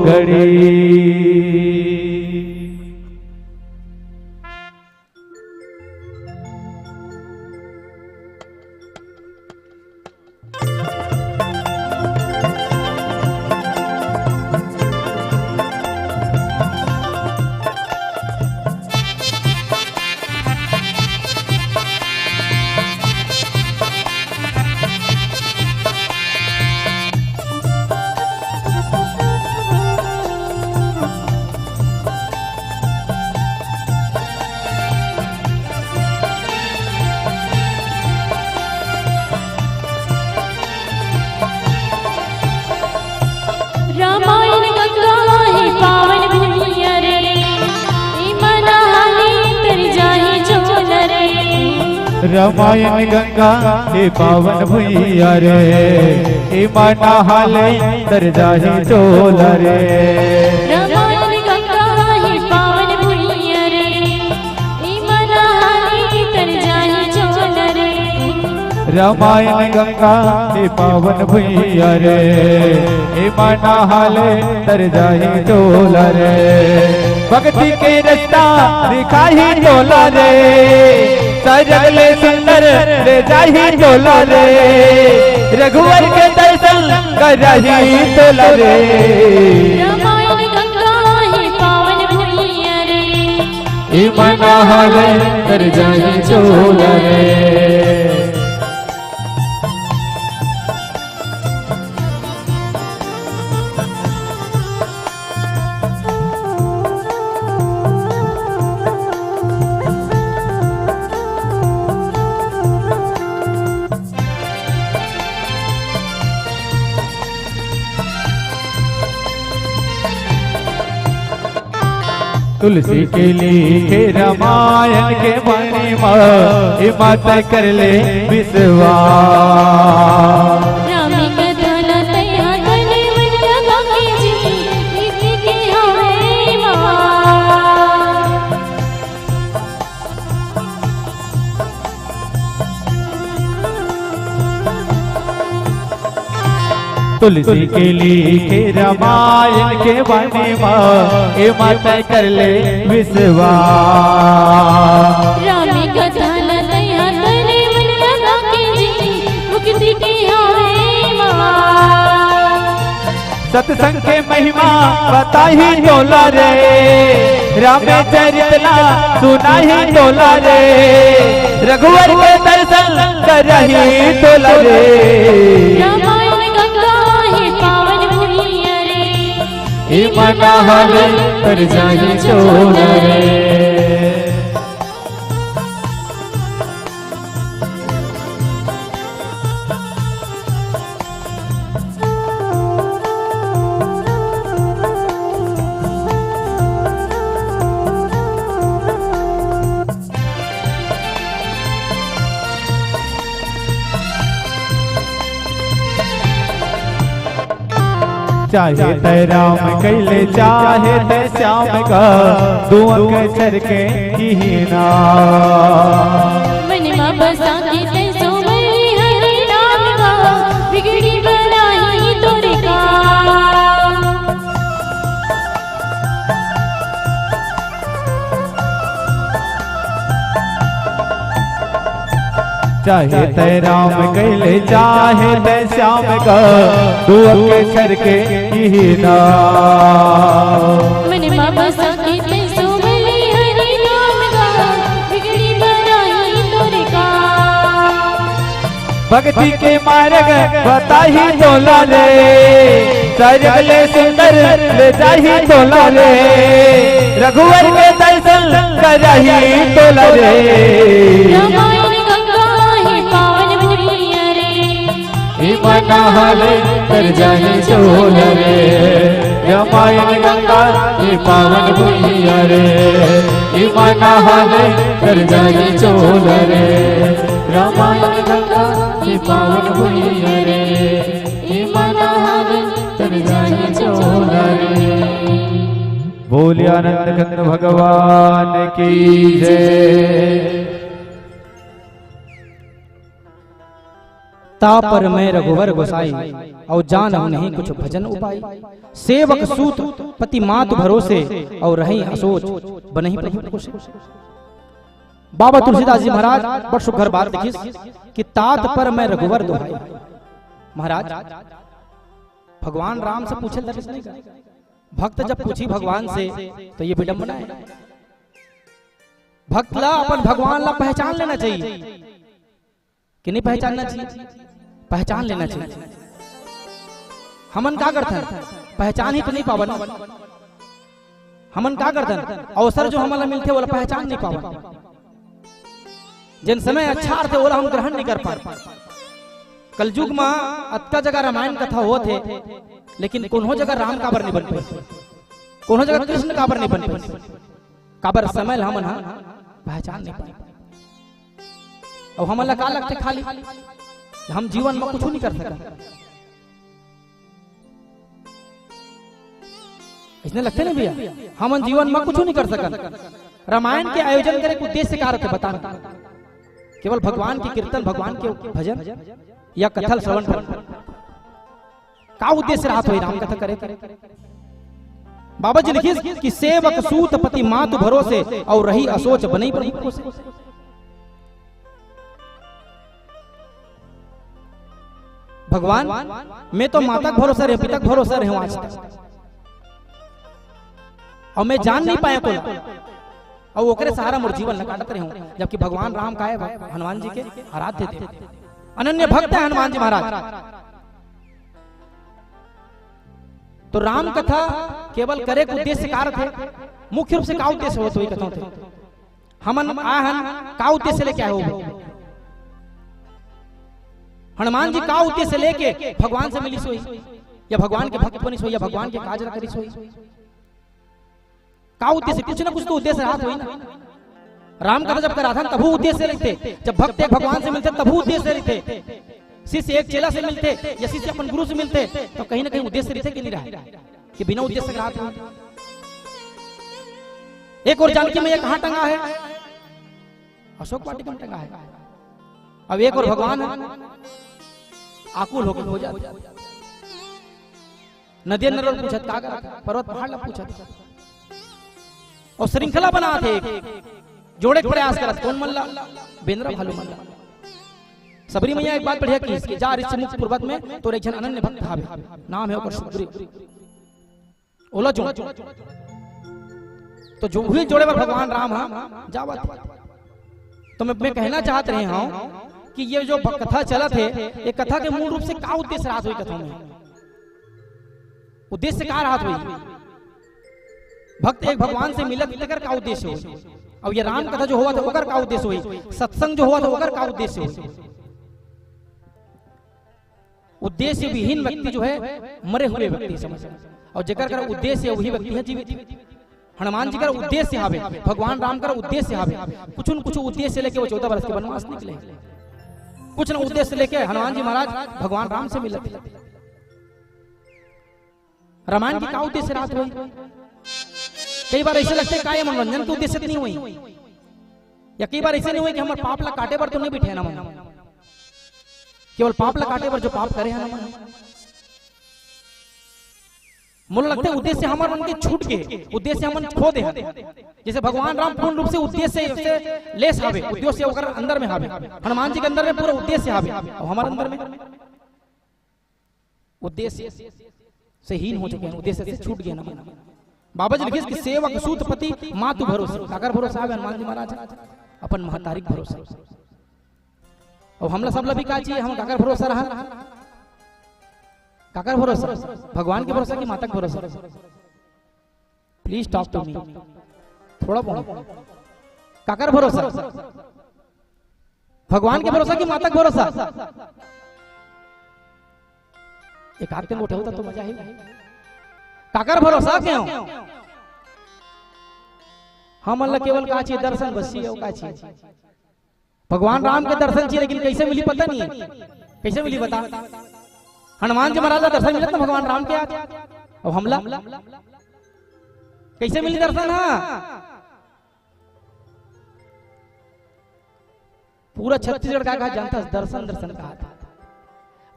घड़ी। रामायण गंगा हे पावन भुइयां रे, इमा नहाले तर जाही चोला रे। रामायण गंगा हे पावन भुइयां रे, इमा नहाले तर जाही चोला रे। रामायण गंगा हे पावन भुइयां रे, इमा नहाले तर जाही चोला रे। रामायण गंगा हे पावन भुइयां रे, इमा नहाले तर जाही चोला रे। भक्ति के रस्ता दिखाही चोला रे, सरग ले सुंदर ले जाही चोला रे। रघुवर के दर्शन कराही चोला रे। रामायण गंगा हे पावन भुइयां रे, इमा नहाले तर जाही चोला रे। तुलसी के लिखे रामायण के महिमा, इमा तैं कर ले विश्वास। राम कथा ला तैं हा तन मन लगा के जी, इसी के हवे माँ। तुलसी के लिखे रामायण के महिमा, इमा तैं कर ले विश्वास। राम कथा ला तैं हा तन मन लगा के जी, मुक्ति के हवे माँ। सत्संग के महिमा बताही चोला रे, राम चरित ला सुनाही चोला रे, रघुवर के दर्शन कराही चोला रे। रामायण गंगा हे पावन भुइयां रे, इमा नहाले तर जाही चोला रे। चाहे तैं राम कहि ले, चाहे तैं श्याम का, दुंव के छर के किही ना। मन मा बसा के तैं सोमई हरि नाम का, बिगड़ी बनाही तोर काम। चाहे तै राम कहि ले, चाहे तै श्याम का, दू अक्षर के इही नाम। मन मा बसा के तै सुमली हरि नाम गा, बिगड़ी बनाही तोर काम। भक्ति के मार्ग बताही तोला रे, स्वर्ग ले सुंदर ले जाही तोला रे, रघुवर के दर्शन कराही तोला रे। रामायण गंगा हे पावन भुइयां रे, इमा नहा ले तर जाही चोला रे। रामायण गंगा हे पावन भुइयां रे, इमा नहा ले तर जाही चोला रे। रामायण गंगा हे पावन भुइयां रे, इमा नहा ले तर जाही चोला रे। बोलिए आनंद कंद भगवान की जय। ता पर मैं रघुवर गोसाई, अउ जानहु नहीं कुछ भजन उपाई। सेवक सूत पति मातु भरोसे, अउ रही असोच बनही प्रभु पोसे। बाबा तुलसीदास जी महाराज बड़ सुघर बात लिखिस कि तात पर मैं रघुवर दोहाई। महाराज, भगवान राम से पूछे ल धरिस नहीं का? भक्त जब पूछी भगवान से, तो ये विडंबना है। भक्त ला अपन भगवान ला पहचान लेना चाहिए कि नहीं पहचानना चाहिए? पहचान लेना चाहिए। हमन का करथन? पहचान ही तो नहीं पावन। हमन का करथन? अवसर जो हमन ला मिलथे, ओला पहचान नहीं पावन। जेन समय अच्छा आथे, ओला हम ग्रहण नहीं कर पान। कलयुग मा अतका जगह रामायण कथा होत हे, लेकिन कोनो जगह राम काबर नहीं बन पाइस, कोनो जगह कृष्ण काबर नहीं बन पाइस? काबर समय ला हमन हा पहचान नहीं पाए। अउ हमन ला का लगथे खाली, हम जीवन मा कुछ नहीं कर सकन। अइसने लगथे ना भैया, हमन जीवन मा कुछ नहीं कर सकन। रामायण के आयोजन करे के उद्देश्य का रथे, बता ना। केवल भगवान के कीर्तन, भगवान के भजन या कथा ल श्रवण करना, का उद्देश्य राहत होही राम कथा करे के? बाबा जी लिखिस कि सेवक सूत पति मातु भरोसे, अउ रही असोच बनही प्रभु पोसे। भगवान, मैं तो माता के भरोसा रहे, पिता के भरोसा रहे हूँ आज तक, अउ मैं जान नहीं पाया कोला, अउ ओकरे सहारा मोर जीवन ल काटत रहे हूँ, जबकि भगवान राम का है, हनुमान जी के आराध्य देव, अनन्य भक्त है हनुमान जी महाराज। तो राम कथा केवल करे के उद्देश्य का रथे? मुख्य रूप से का उद्देश्य होत होही कथों ते? हमन आए हन, का उद्देश्य लेके आए हो? हनुमान जी का उद्देश्य लेके भगवान से मिलिस होही, या भगवान के भक्त बनिस होही, या भगवान के काज ला करिस होही? का उद्देश्य? कुछ ना कुछ तो उद्देश्य राहत होही ना। राम कथा जब कराथन तभू उद्देश्य रहिथे, जब भक्त एक भगवान से मिलथे तभू उद्देश्य रहिथे। शिष्य एक चेला से मिलथे या शिष्य अपन गुरु से मिलथे, तो कहीं ना कहीं उद्देश्य रहिथे कि नहीं रहे? कि बिना उद्देश्य के राहत होही? एक ओर जानकी मैया कहाँ टंगा है? अशोक वाटिका में टंगा है। अब एक ओर भगवान है, आकुल होकर हो जाते। नदिया नरवा ल पूछत का करत, पर्वत पहाड़ ला पूछत। अउ श्रृंखला बनात हे, जोड़े के प्रयास करत, कोन मन ला? बेंदरा भालू मन ला। सबरी मैया एक बात बढ़िया किहिस कि जा ऋषि मुक्त पर्वत में तोर एक झन अनन्य भक्त हावे, नाम हे ओकर सुग्रीव। ओला जोड़। तो जो भी जोड़े बर भगवान राम हा जावत। तो मैं, मैं कहना चाहत रहे हूँ कि ये जो भ-, कथा चलत हे, ये कथा के मूल रूप से का उद्देश्य राहत होही कथा में? उद्देश्य का राहत होही? भक्त एक भगवान से मिलत हे, तेकर का उद्देश्य होही? अब ये राम कथा जो होवत हे, ओकर का उद्देश्य होही? सत्संग जो होवत हे, ओकर का उद्देश्य होही? उद्देश्य विहीन व्यक्ति जो है, मरे हुए व्यक्ति समझ। अउ जेकर करा उद्देश्य हे, वही व्यक्ति हे जीवित। हनुमान जी करा उद्देश्य हावे, भगवान राम करा उद्देश्य हावे। कुछ न कुछ उद्देश्य लेके वो चौदह बरस के वनवास निकले। कुछ न उद्देश्य लेके हनुमान जी महाराज भगवान राम से मिलत हे। रामायण के का उद्देश्य राहत होही? कई बार अइसे लगथे, का ये मनोरंजन के उद्देश्य तो नहीं होही? या कई बार अइसे नहीं होही कि हमर पाप ला काटे बर तो नहीं बिठे हन हमन, केवल पाप ला काटे बर जो पाप करे हन हमन। मोला लगथे उद्देश्य हमर मन के छूट गे, उद्देश्य हमन खो दे हन। जैसे भगवान राम पूर्ण रूप से उद्देश्य से लेस हावे, उद्देश्य ओकर अंदर में हावे, हनुमान जी के अंदर में पूरा उद्देश्य हावे, अउ हमर अंदर में उद्देश्य से हीन हो चुके हैं, उद्देश्य से छूट गए ना। बाबा जी लिखिस कि सेवक सूत पति मातु भरोसे, काकर भरोसा हावे? हनुमान जी महाराज, अपन महतारी के भरोसा। अउ हमला सबला भी का चाहिए, हम काकर भरोसा रहा? काकर भरोसा? भगवान के भरोसा कि माता के भरोसा? Please talk to me। थोड़ा बहुत। काकर भरोसा? भगवान के भरोसा कि माता के भरोसा? एक हाथ के उठाओ तो मजा ही। काकर भरोसा क्यों? हमन ला केवल का चाहिए? दर्शन बस चाहिए, अउ का चाहिए? भगवान राम के दर्शन चाहिए, लेकिन कैसे मिली पता नहीं है। कैसे मिली बता? हनुमान जी महाराज ला दर्शन मिलत ना भगवान राम के आज, अउ हमला कैसे मिली दर्शन? हाँ, पूरा छत्तीसगढ़ का कहा जानता है, दर्शन दर्शन कहा था।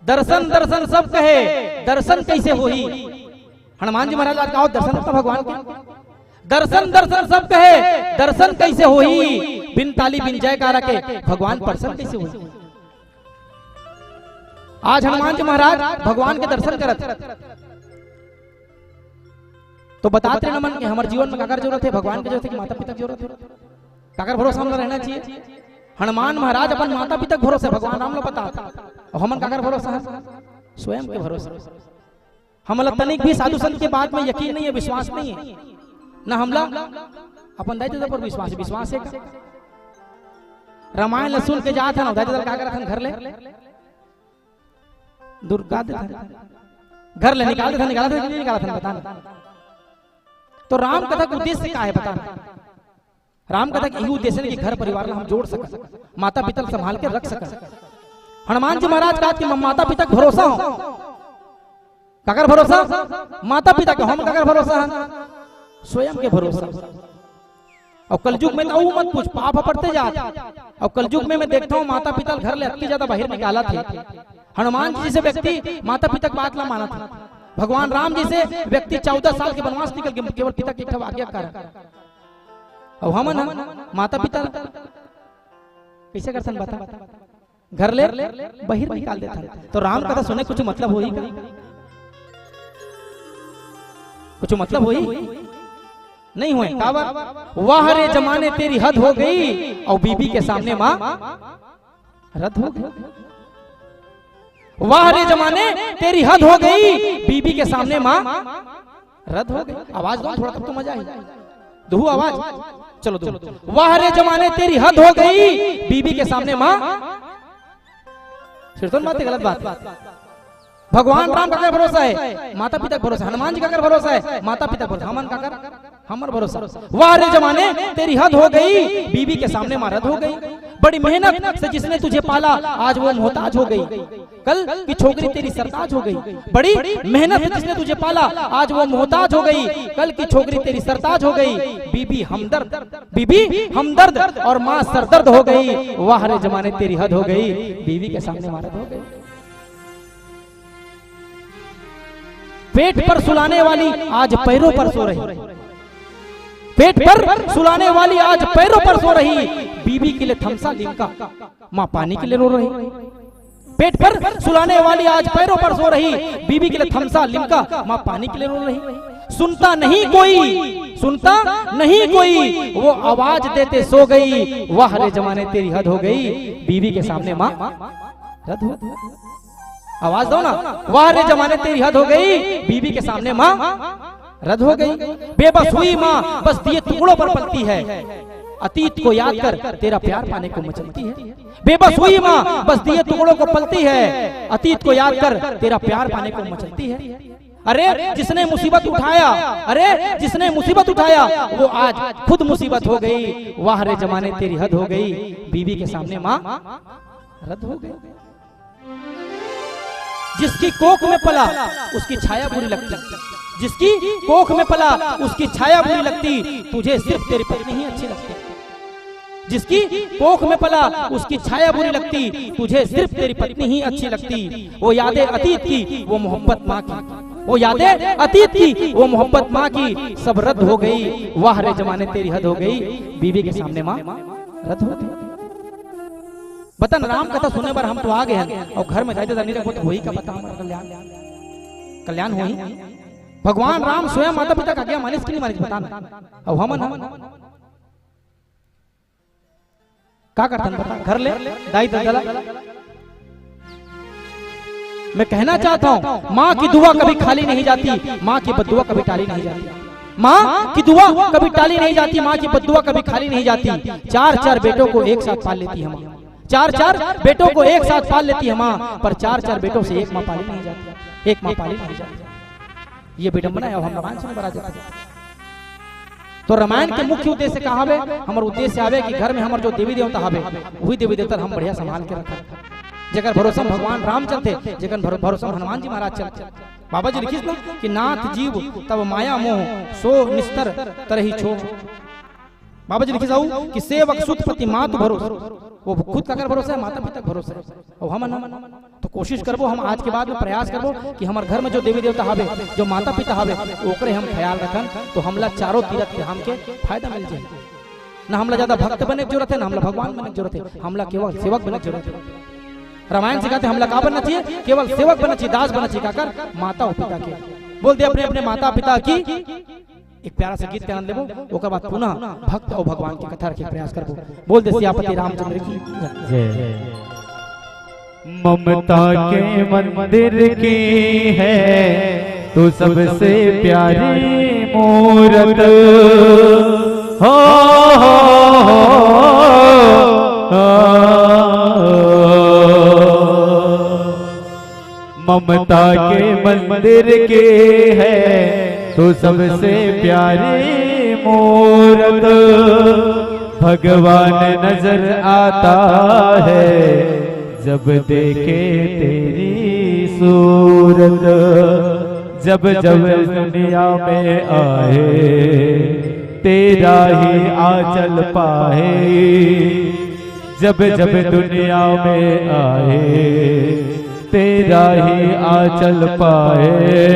दर्शन दर्शन सब कहे, दर्शन कैसे होही? हनुमान जी महाराज आज कहा दर्शन तो भगवान के, दर्शन दर्शन सब कहे, दर्शन कैसे होही? बिन ताली बिन जयकारा के भगवान प्रसन्न कैसे होही? आज हनुमान जी महाराज भगवान के दर्शन करत, तो बतात रहे नमन कि हमर जीवन में काकर जरूरत है? भगवान के जरूरत है कि माता पिता के जरूरत है? काकर भरोसा हमला रहना चाहिए? हनुमान महाराज अपन माता पिता के भरोसे, भगवान राम ला बतात, अउ हमन काकर भरोसा है? स्वयं के भरोसा। हमला तनिक भी साधु संत के बात में यकीन नहीं है, विश्वास नहीं है, ना हमला अपन दाई ददा पर विश्वास है। विश्वास है का? रामायण ला सुन के जात हन, दाई ददा का करत हन? घर ले दुर्गा देत हन, घर ले निकाल देत हन, निकाल देत हन, नहीं निकाल देत हन, बता ना। तो राम कथा के उद्देश्य का है, बता ना। राम कथा के इही उद्देश्य हे कि घर परिवार ला हम जोड़ सकन, माता पिता ला संभाल के रख सकन। हनुमान जी महाराज कहा कि माता पिता के भरोसा हो। काकर भरोसा? माता पिता के। हम काकर भरोसा हन? स्वयं के भरोसा। अउ कलयुग में तो अउ मत पूछ, पाप ह बढ़ते जात। अउ कलयुग में मैं देखता हूँ, माता पिता घर ले अतकी ज्यादा बाहिर निकालत हे। हनुमान जी जैसे व्यक्ति माता पिता के बात ला मानत हे। भगवान राम जैसे व्यक्ति चौदह साल के वनवास निकल के केवल पिता के एक ठो आज्ञा के कारण। अउ हमन ह माता पिता कैसे करथन बता? घर ले बाहिर निकाल देथन। तो राम कथा सुने कुछ मतलब होही का? कुछ मतलब होही? नहीं होय। काबर? वाह रे जमाने, तेरी हद हो गई, अउ बीबी के सामने माँ रद हो गई। वाह रे जमाने, तेरी हद हो गई, बीबी के सामने माँ रद हो गई। आवाज दो थोड़ा, तब तो मजा आही। दो आवाज, चलो दो। वाह रे जमाने, तेरी हद हो गई, बीबी के सामने माँ। फिर तो बात, गलत बात। भगवान राम काकर भरोसा हे? माता पिता के भरोसा। हनुमान जी काकर भरोसा हे? माता पिता के भरोसा। हमन काकर? हमर भरोसा। वाह रे जमाने, तेरी हद हो गई, बीबी के सामने माँ रद हो गई। बड़ी मेहनत से जिसने तुझे पाला, आज वो मोहताज हो गई। कल की छोकरी तेरी सरताज हो गई। बड़ी मेहनत से जिसने तुझे पाला, आज वो मोहताज हो गई। कल की छोकरी तेरी सरताज हो गई। बीबी हमदर्द, बीबी हमदर्द और माँ सरदर्द हो गई। वाह रे जमाने, तेरी हद हो गई, बीबी के सामने माँ रद हो गई। पेट पर सुलाने वाली आज पैरों पर सो रही, पेट पर सुलाने वाली आज पैरों पर सो रही, बीबी के लिए थम्स अप लिम्का, माँ पानी के लिए रो रही। पेट पर सुलाने वाली आज पैरों पर सो रही, बीबी के लिए थम्स अप लिम्का, माँ पानी के लिए रो रही। सुनता नहीं कोई, सुनता नहीं कोई, वो आवाज देते सो गई। वाह रे जमाने, तेरी हद हो गई, बीबी के सामने माँ रद हो गई। आवाज दो ना। वाह रे जमाने, तेरी हद हो गई, बीबी के सामने माँ रद हो गई। बेबस हुई माँ बस दिए टुकड़ों पर पलती है, अतीत को याद कर तेरा प्यार पाने को मचलती है। बेबस हुई माँ बस दिए टुकड़ों को पलती है, अतीत को याद कर तेरा प्यार पाने को मचलती है। अरे जिसने मुसीबत उठाया, अरे जिसने मुसीबत उठाया, वो आज खुद मुसीबत हो गई। वाह रे जमाने, तेरी हद हो गई, बीबी के सामने माँ रद हो गई। जिसकी कोख में पला, उसकी छाया बुरी लगती, जिसकी कोख में पला, उसकी छाया बुरी लगती, तुझे सिर्फ तेरी पत्नी ही अच्छी लगती। जिसकी कोख में पला, उसकी छाया बुरी लगती, तुझे सिर्फ तेरी पत्नी ही अच्छी लगती। वो यादें अतीत की, वो मोहब्बत माँ की, वो यादें अतीत की, वो मोहब्बत माँ की, सब रद्द हो गई। वाह रे जमाने, तेरी हद हो गई, बीवी के सामने माँ रद्द हो गई। बता ना, राम कथा सुने बर हम तो आ गए हैं, अउ घर में जाते नहीं रखबो तो होही का बता, हमारा कल्याण, कल्याण होही? भगवान राम स्वयं माता पिता के आज्ञा मानिस कि नहीं मानिस, बता ना। अउ हमन, हमन का करथन बता, घर ले दाई ददा ला। मैं कहना चाहता हूँ, माँ की दुआ कभी खाली नहीं जाती, माँ की बद्दुआ कभी टाली नहीं जाती। माँ की दुआ कभी टाली नहीं जाती, माँ की बद्दुआ कभी खाली नहीं जाती। चार चार बेटों को एक साथ पाल लेती है माँ, चार चार बेटों को एक साथ पाल लेती है माँ, पर चार चार बेटों से एक माँ पाली नहीं जाती, एक माँ पाली नहीं जाती। ये विडंबना है, अब हम रामायण सुने बर आ जाते हैं। तो रामायण के मुख्य उद्देश्य का हवे? हमर उद्देश्य हवे कि घर में हमर जो देवी देवता हवे, वही देवी देवता हम बढ़िया संभाल के रखन। जेकर भरोसा में भगवान राम चलथे, जेकर भरो-, भरोसा में हनुमान जी महाराज चलथे। बाबा जी लिखिस ना कि नाथ जीव तब माया मोह, सो निस्तर तरही छोह। बाबा जी लिखिस अउ कि सेवक सुत पति मातु भरोसा। वो खुद काकर भरोसा है? माता पिता के भरोसा है। अउ हमन, हमन तो कोशिश करबो, हम आज के बाद में प्रयास करबो कि हमर घर में जो देवी देवता हवे, जो माता पिता हवे, ओकरे हम ख्याल रखन, तो हमला चारों तीरथ धाम के फायदा मिल जाए। ना हमला ज्यादा भक्त बने के जरूरत है, ना हमला भगवान बने के जरूरत है, हमला केवल सेवक बने के जरूरत है। रामायण सिखाथे हमला का बनना चाहिए? केवल सेवक बनना चाहिए, दास बनना चाहिए। काकर? माता अउ पिता के। बोल दे अपने अपने माता पिता की। एक प्यारा सा गीत के आनंद लेबो, ओकर बाद पुनः भक्त अउ भगवान के कथा रखे के प्रयास करबो। बोल दे सियापति रामचंद्र की जय। ममता के मंदिर की है तू सबसे प्यारी मूरत। हो, हो, हो, हो। ममता के मंदिर की है तू सबसे प्यारी मूरत। भगवान नजर आता है जब देखे तेरी सूरत। जब जब दुनिया में आए तेरा ही आंचल पाए। जब जब दुनिया में आए तेरा ही आंचल पाए।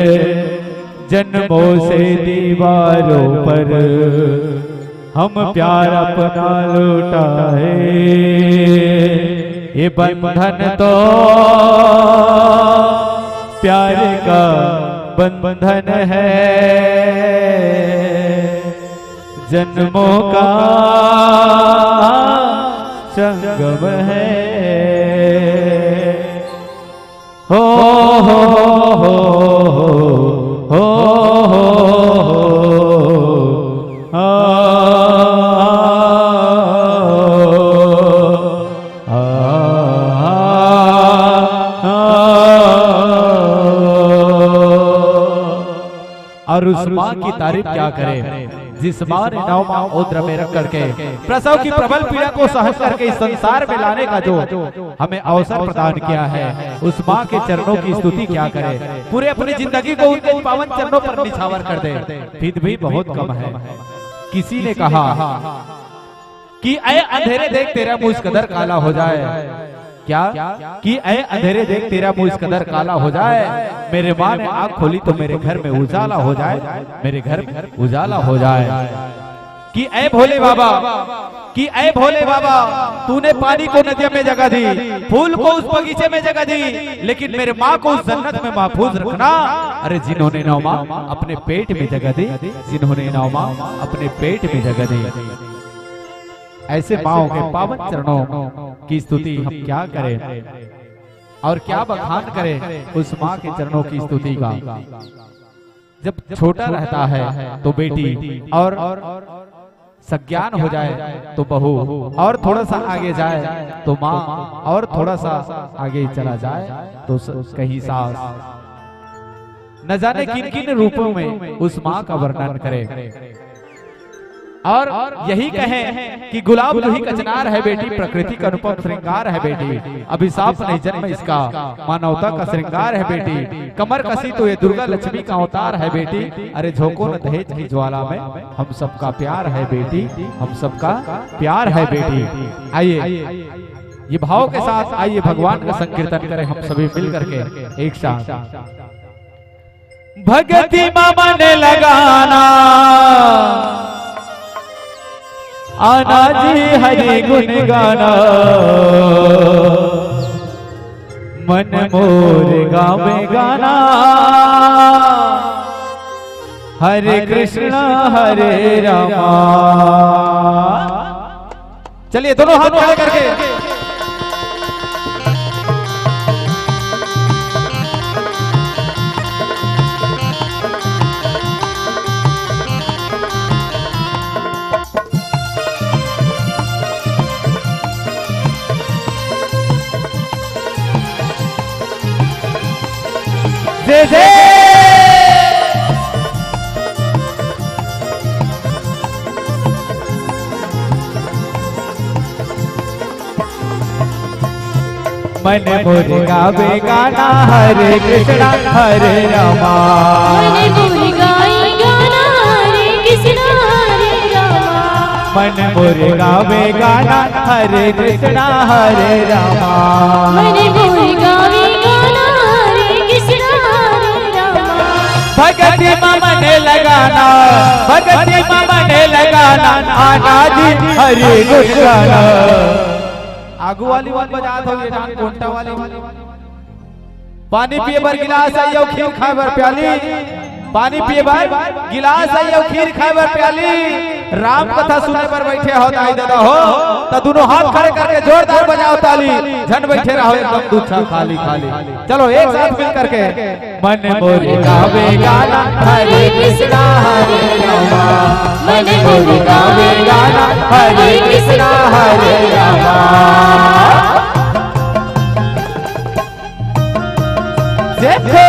जन्मों से दीवारों पर हम प्यार अपना लुटाए। ये बंधन तो प्यार का बंधन है, जन्मों का संगम है। हो, हो, हो, हो, हो, हो, हो, आ, आ, आ, आ। और उस माँ की तारीफ क्या करें, जिस माँ ने नौ माह उदर में रख करके प्रसव की प्रबल पीड़ा को सहन करके इस संसार में लाने का जो हमें अवसर प्रदान किया है, उस माँ के चरणों की स्तुति क्या करें। पूरे अपनी जिंदगी को उनके पावन चरणों पर निछावर कर दे, फिर भी बहुत कम है। किसी ने कहा कि ऐ अंधेरे देख तेरा मुंह इस कदर काला हो जाए, क्या? कि ऐ अंधेरे देख तेरा मुंह इस कदर काला हो जाए। मेरे माँ ने आँख खोली तो मेरे घर में उजाला हो जाए, मेरे घर में उजाला हो जाए। कि ऐ भोले बाबा, कि ऐ भोले बाबा, तूने पानी को नदिया में जगह दी, फूल को उस बगीचे में जगह दी, लेकिन मेरे माँ को उस जन्नत में महफूज रखना। अरे जिन्होंने नौ माह अपने पेट में जगह दी, जिन्होंने नौ माह अपने पेट में जगह दी। ऐसे माँओं के पावन चरणों की स्तुति हम क्या करें और क्या बखान करें उस माँ के चरणों की स्तुति का। जब छोटा रहता है तो बेटी और सज्ञान हो जाए तो बहू, और थोड़ा सा आगे जाए तो माँ, और थोड़ा सा आगे चला जाए तो स-, कहीं सास। न जाने किन किन रूपों में उस माँ का वर्णन करें। और यही कहें कि गुलाब जूही कचनार है बेटी, प्रकृति का अनुपम श्रृंगार है बेटी, अभिशाप नहीं जन्म इसका, मानवता का श्रृंगार है बेटी, कमर कसी तो ये दुर्गा लक्ष्मी का अवतार है बेटी। अरे झोंको न दहेज की ज्वाला में, हम सबका प्यार है बेटी, हम सबका प्यार है बेटी। आइए, ये भाव के साथ आइए, भगवान का संकीर्तन करें हम सभी मिल करके एक साथ। भगति मा मन लगाना, आना जी हरि गुण गाना। मन मोर गावे गाना, हरे कृष्णा हरे रामा। चलिए, दोनों हाथ खड़े करके। जय जय। मन मोर गावे गाना, हरे कृष्णा हरे रामा। मन मोर गाई गाना, हरे कृष्णा हरे रामा। मन मोर गावे गाना, हरे कृष्णा हरे रामा। मन मोर गावे गाना, हरे कृष्णा हरे रामा। भगति मा मन लगाना, भगति मा मन लगाना, आना जी हरि गुण गाना। आगू वाली मन बजात हो, ये डांग कोंटा वाली। पानी पिए बर गिलास आही अउ खीर खाए बर प्याली। पानी पिए बर गिलास आही अउ खीर खाए बर प्याली। राम कथा सुने बर बैठे हो दाई ददा हो, त दुनों हाथ खड़े करके जोरदार बजाओ ताली। झन बैठे रहो एकदम दुच्छा खाली खाली। चलो एक साथ मिल करके। मन मोर गावे गाना, हरे कृष्णा हरे रामा। मन मोर गावे गाना, हरे कृष्णा हरे रामा। देखो।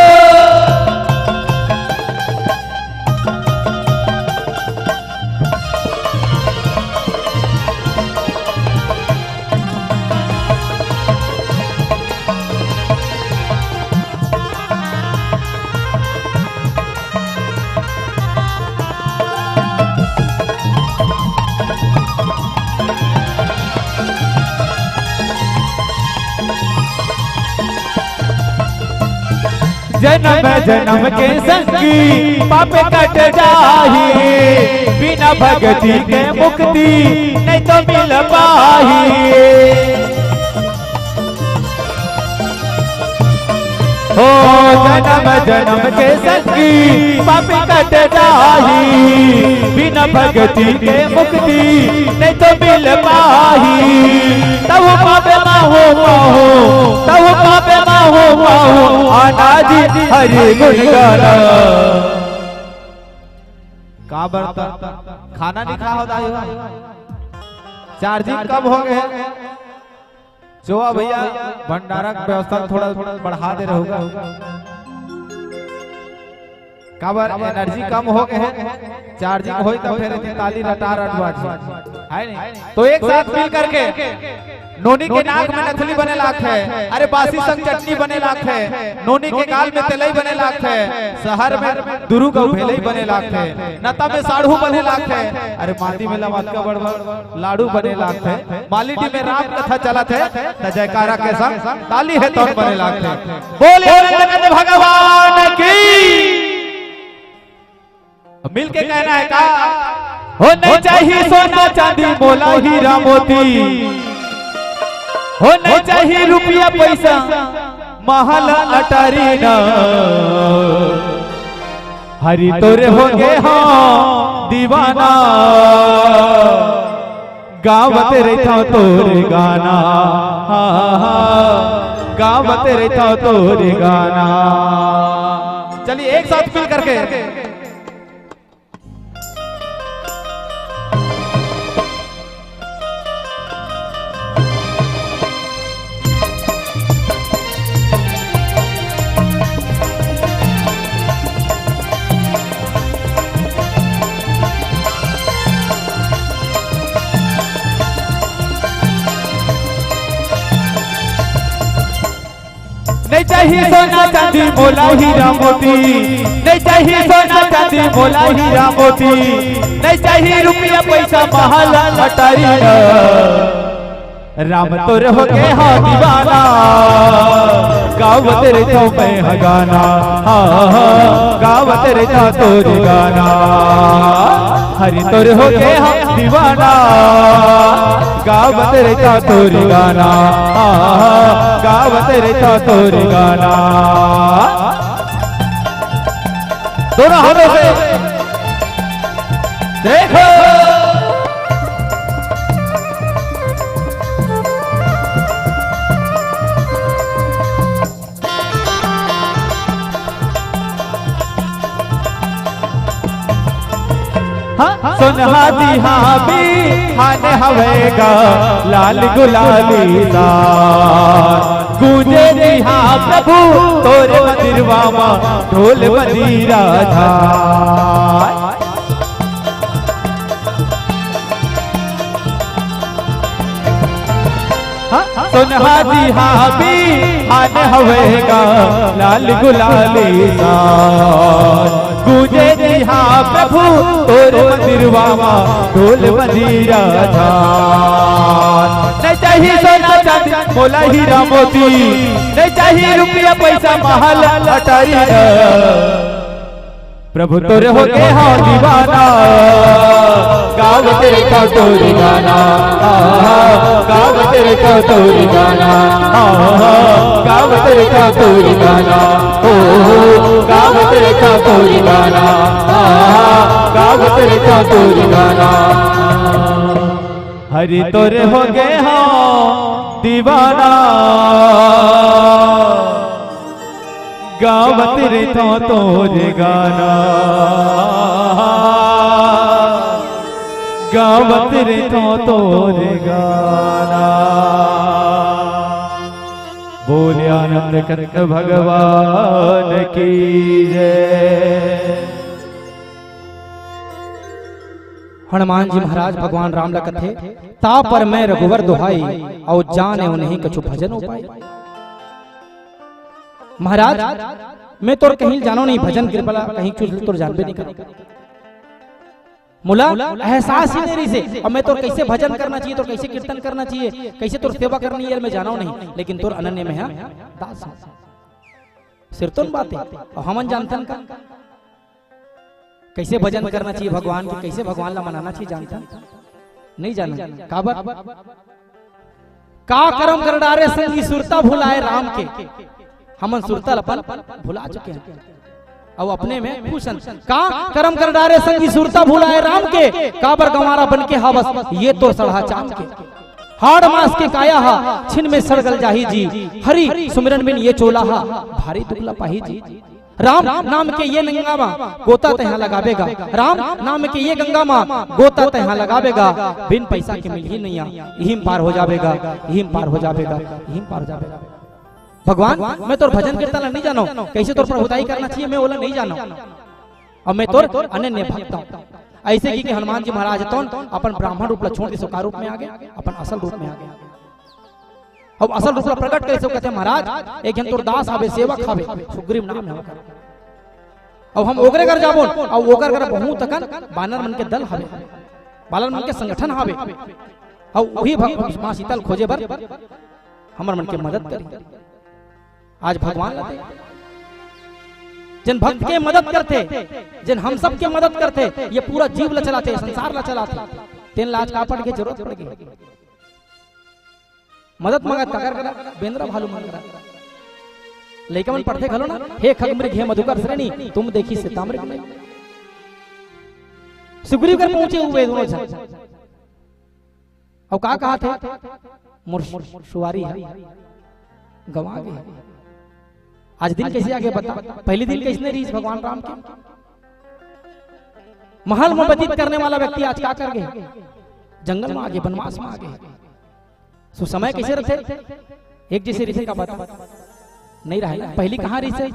जनम जनम के संगी पाप कट जाही, बिना भगति के मुक्ति नहीं तो मिल पाही। हो जनम जनम के संगी पाप कट जाही, बिना भगति के मुक्ति नहीं तो मिल पाही। तब पावे माहो माहो, तब पावे माहो माहो, आना जी हरि गुण गाना। काबर त खाना नहीं खा हो दाई हो, चार्जिंग कम हो गए। चोवा भैया, भंडारा के व्यवस्था थोड़ा बढ़ा दे रहूगा। काबर एनर्जी कम हो गए हे, चार्जिंग होई त फिर एती ताली रटा रट बाजी, है नहीं? तो एक साथ मिल करके नोनी के नाक में नथली बने लागथे, अरे बासी संग चटनी बने लागथे, नोनी के गाल में तेलई बने लागथे, सहर में दुरुग अउ भेलई बने लागथे, नता में साढ़ू बने लागथे, अरे मांदी में लमतका बड़वा लाडू बने लागथे। मालीडीह में राम कथा चलत हे, त जयकारा के संग ताली हे तौन बने लागथे। बोले नंदनंदन भगवान की। अब मिलके कहना है का? हो नहीं चाहिए सोना चांदी मोला हीरा मोती, हो नहीं चाहिए रुपया पैसा महल अटारी ना। हरि तोरे हो गे हाँ दीवाना, गावत रहिथंव तोरे गाना, हाँ, हाँ, गावत रहिथंव तोरे गाना। चलिए एक साथ मिल करके। नहीं चाहिए सोना चांदी मोला हीरा मोती, नहीं चाहिए सोना चांदी मोला हीरा मोती, नहीं चाहिए रुपया पैसा महल अटारी ना। राम तोर हो गे हाँ दीवाना, गावत रहिथंव मैं ह गाना, हाँ, हाँ, गावत रहिथंव तोर गाना। हरि तोर हो गे हंव दीवाना, गावत रहिथंव तोर गाना, हाँ, हाँ, गावत रहिथंव तोर गाना। दोनों हाथों से देखो। हाँ, सोनहा जी हाँ बिहान हवय गा, लाल गुलाली सा। गूंजे जी हाँ प्रभु तोर मंदिरवा मा, ढोल मजीरा झार। हाँ, सोनहा जी हाँ बिहान हवय गा, लाल गुलाली सा। गूंजे जी हाँ प्रभु तोर मंदिरवा मा, ढोल मजीरा झार। नहीं चाही सोना चांदी मोला हीरा मोती, नहीं चाही रुपया पैसा महल अटारी। प्रभु तोर हो गे हंव दीवाना, गावत रहिथंव तोर गाना, आहा, गावत रहिथंव तोर गाना, आहा, गावत रहिथंव तोर गाना, ओ, गावत रहिथंव तोर गाना, आहा, गावत रहिथंव तोर गाना। हरि तोर हो गे हंव दीवाना, गावत रहिथंव तोर गाना, गावत रहिथंव तोर गाना। बोल आनंद कंद भगवान की जय। हनुमान जी महाराज भगवान राम ला कथे, "ता पर मैं रघुवर दुहाई, अउ जानेव नहीं कछु भजन उपाय।" महाराज, मैं तोर कहीं जानों नहीं, भजन कृपा ला कहीं कुछ तोर जानबे नहीं करों। मोला एहसास ही नहीं रहिसे, अउ मैं तोर कइसे भजन करना चाहिए, तोर कइसे कीर्तन करना चाहिए, कइसे तोर सेवा करनी हे, मैं जानों नहीं, लेकिन तोर अनन्य मैं हा दास हंव। सिरतोन बात हे, अउ हमन जानथन का? कइसे भजन करना चाहिए भगवान के, कइसे भगवान ला मनाना चाहिए, जानथन? नहीं जानन। काबर? का करम कर डारे संगी सुरता भुलाए राम के। हमन सुरता ल अपन भुला चुके हन। अउ अपने में खुश हन। का करम कर डारे संगी सुरता भुलाए राम के। काबर गंवारा बन के हवस ये तोर सड़हा चाम के। हाड़ मांस के काया हा छिन में सड़ गल जाही जी। हरि सुमिरन बिन ये चोला हा भारी दुख ला पाही जी। राम नाम के ये गंगा मा गोता तैं हा लगाबे गा। राम नाम के ये गंगा मा गोता तैं हा लगाबे गा। बिन पइसा के मिलही नइया, इही म पार हो जाबे गा, इही म पार हो जाबे गा, इही म पार हो जाबे गा। भगवान, मैं तोर भजन कीर्तन ला नहीं जानों, कइसे तोर प्रभुताई करना चाहिए, मैं ओला नहीं जानों। अउ मैं तोर अनन्य भक्त हंव। अइसे कहिके हनुमान जी महाराज तोन अपन ब्राह्मण रूप ला छोड़ के सुकार रूप में आ गे, अपन असल रूप में आ गे। अब असल रूप ला प्रकट करिस, कथे, "महाराज, एक झन तोर दास हवे, सेवक हवे, सुग्रीव नाम हे ओकर। अब हम ओकरे घर जाबोन, अउ ओकर घर बहुत अकन बानर मन के दल हवे, बानर मन के संगठन हवे, अउ उही भग-, माँ सीता ल खोजे बर हमर मन के मदद करी।" आज भगवान ला दे, जेन भक्त के मदद करथे, जेन हम सब के मदद करथे, ये पूरा जीव ला चलाथे, संसार ला चलाथे, तेन ला आज का पड़ गे, जरूरत पड़ गे। मदद मांगत काकर करा? बेंदरा भालू मन करा। लइका मन पढ़थे घलो ना, "हे खग मृग, हे मधुकर श्रेणी, तुम देखी सीता मृग नहीं।" सुग्रीव कर पहुंचे हुए दोनों झन। अउ का कहा थे? "मोर सुवारी ह गंवा गे।" आज दिन कइसे आगे बता? पहली दिन कइसने रहिस भगवान राम के? महल में व्यतीत करने वाला व्यक्ति आज का कर गे? जंगल में आ गे, वनवास में आ गे। सो समय कइसे रथे? एक जइसे रहिथे का बता? नहीं रहे ना। पहली कहाँ रहिसे?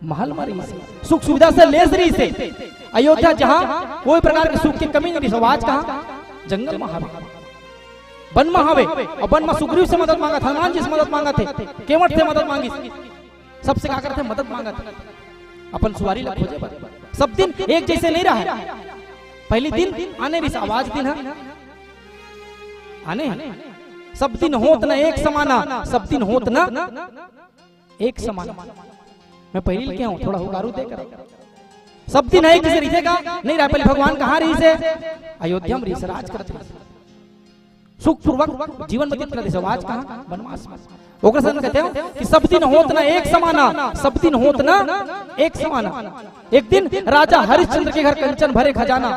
महल में रहिसे, सुख सुविधा से लेस रहिसे। अयोध्या जहाँ कोई प्रकार के सुख के कमी नहीं रहिसे, आज कहाँ? जंगल में हवे, वन में हवे। अउ वन में सुग्रीव से मदद मांगत, हनुमान जी से मदद मांगत हे, केवट से मदद मांगिस, सबसे का करथे? मदद मांगत हे अपन सुवारी ला खोजे बर। सब दिन एक जइसे नहीं रहे। पहली दिन आने रहिसे, आज दिन ह आने हे। सब दिन होत न एक समाना, सब दिन होत न एक समाना। मैं पहिली ल कहे हंव, थोड़ा हुकारू दे कर। सब दिन एक जइसे रहिथे का? नहीं रहे। पहिली भगवान कहाँ रहिस हे? अयोध्या म रहिस हे, राज करत रहिस हे। सुखपूर्वक जीवन व्यतीत करत रहिस हे। आज कहाँ? बनवास म। ओकर संग कहत हंव कि सब दिन होत न एक समाना, सब दिन होत न एक समाना। एक दिन राजा हरिश्चंद्र के घर कंचन भरे खजाना,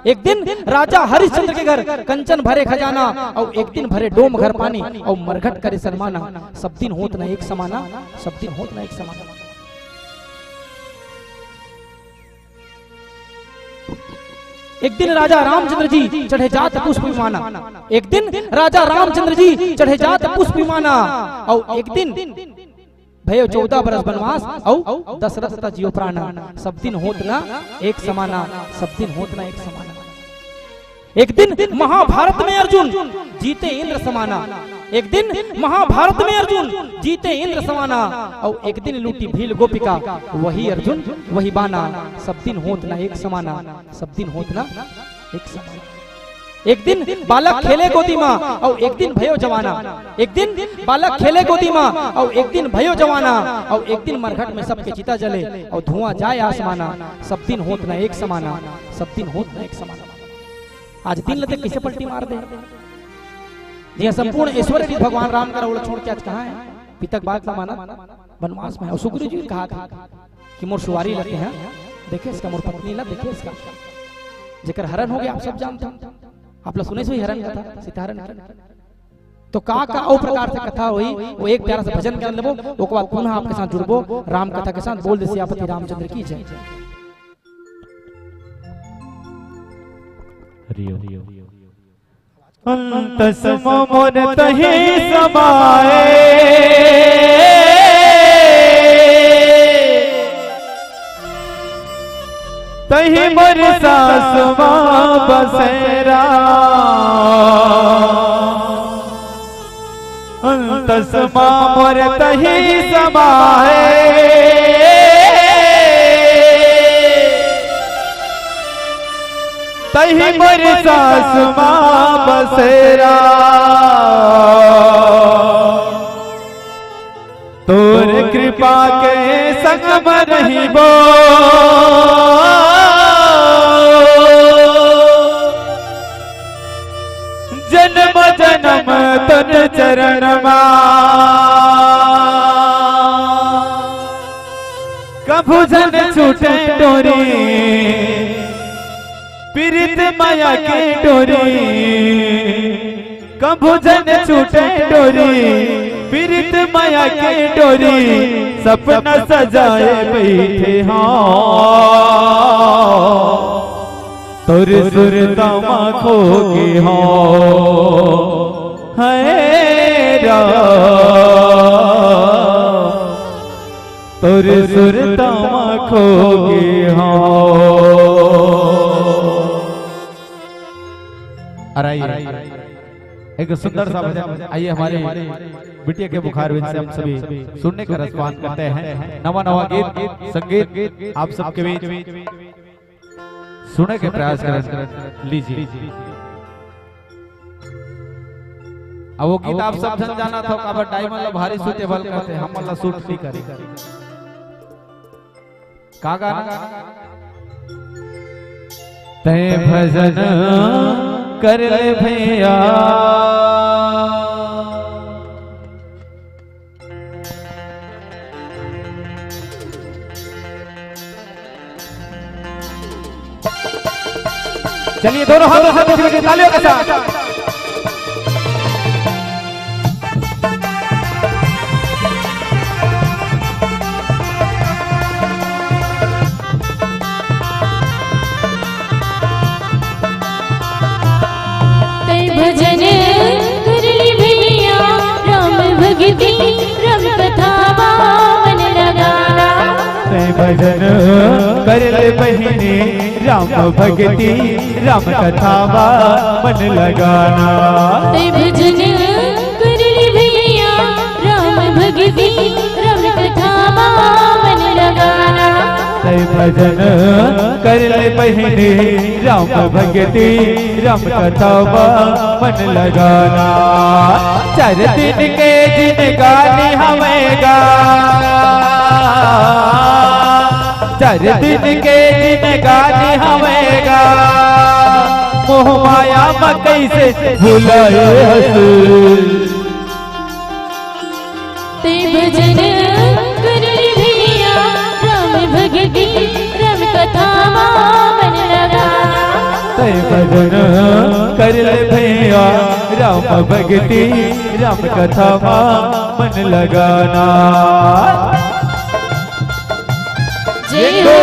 एक दिन राजा हरिश्चंद्र के घर कंचन भरे खजाना, अउ एक दिन भरे डोम घर पानी, अउ मरघट करे सनमाना। सब दिन होत न एक समाना, सब दिन होत न एक समाना। एक दिन राजा रामचंद्र जी चढ़े जात पुष्प विमाना, एक दिन राजा रामचंद्र जी चढ़े जात पुष्प विमाना, अउ एक दिन भयो चौदह बरस बनवास, अउ दशरथ तथा जियो प्राना। सब दिन होत न एक समाना, सब दिन होत न एक समाना। एक दिन महाभारत में अर्जुन जीते इंद्र समाना, एक दिन महाभारत में अर्जुन जीते इंद्र समाना, अउ एक दिन लूटी भील गोपिका, वही अर्जुन वही बाना। सब दिन होत न एक समाना, सब दिन होत न एक समाना। एक दिन बालक खेले गोदी मा, अउ एक दिन भयो जवाना। एक दिन बालक खेले गोदी मा, अउ एक दिन भयो जवाना, अउ एक दिन मरघट में सबके चिता जले, अउ धुआं जाए आसमाना। सब दिन होत न एक समाना, सब दिन होत न एक समाना। आज दिन ल देख कइसे पलटी मार दे। जी, संपूर्ण ऐश्वर्य रहिस भगवान राम करा, ओला छोड़ के आज कहाँ हे? पिता के बात ला मानत बनवास में हे। अउ सुग्रीव जी कहा था कि मोर सुवारी ल तें हा देखेस का, मोर पत्नी ला देखेस का, जेकर हरण हो गे, आप सब जानथव। आप ला सुने से ही हरण कथा, सीता हरण की। तो का का अउ प्रकार से कथा होही, वो एक प्यारा सा भजन कर लेबो, ओकर बाद पुनः आपके साथ जुड़बो राम कथा के साथ। बोल दे सियापति रामचंद्र की जय। हरि ओम। अंतस मोर तही समाए, तही मोर सासु मां बसेरा। अंतस मां मोर तही समाए, तही मोर सासु मां बसेरा। तोर कृपा के संग म रहिबो, जन्म जन्म तोर चरण मा। कभू झन छूटे डोरी, पीरित मया के डोरी। कभू झन छूटे डोरी, पीरित मया के डोरी। सपना सजाए बइठे हंव, तोर सुरता म खो गे हंव। हे राम, तोर सुरता म खो गे हंव। अरे, एक सुंदर सा भजन। आइए, हमारे बिटिया के मुखारविंद से हम सभी सुनने का रसपान करते हैं। नवा नवा गीत, संगीत आप सबके बीच सुने के प्रयास करें। लीजिए। अब वो गीत आप सब झन जानथव, काबर diamond ला भारी suitable करथे, हमन ला suit नहीं करे। का गाना? तैं भजन कर ले भैया। चलिए, दोनों हाथों से मीठी मीठी तालियों के साथ। तैं भजन कर ले भैया, राम भगती राम कथा मा मन लगाना। तैं भजन कर ले बहिनी, राम भगती राम कथा मा मन लगाना। तैं भजन कर ले भैया, राम भगती राम कथा मा मन लगाना। तैं भजन कर ले बहिनी, राम भगती, राम कथा मा मन लगाना। चार दिन के जिनगानी हवय गा, चार दिन के जिनगानी हवय गा, मोह माया म कइसे भुलाए हस। ते भजन कर ले भैया, राम भगती, राम कथा मा मन लगा। ते भजन कर ले भैया, राम भगती, राम कथा मा मन लगाना। जय हो।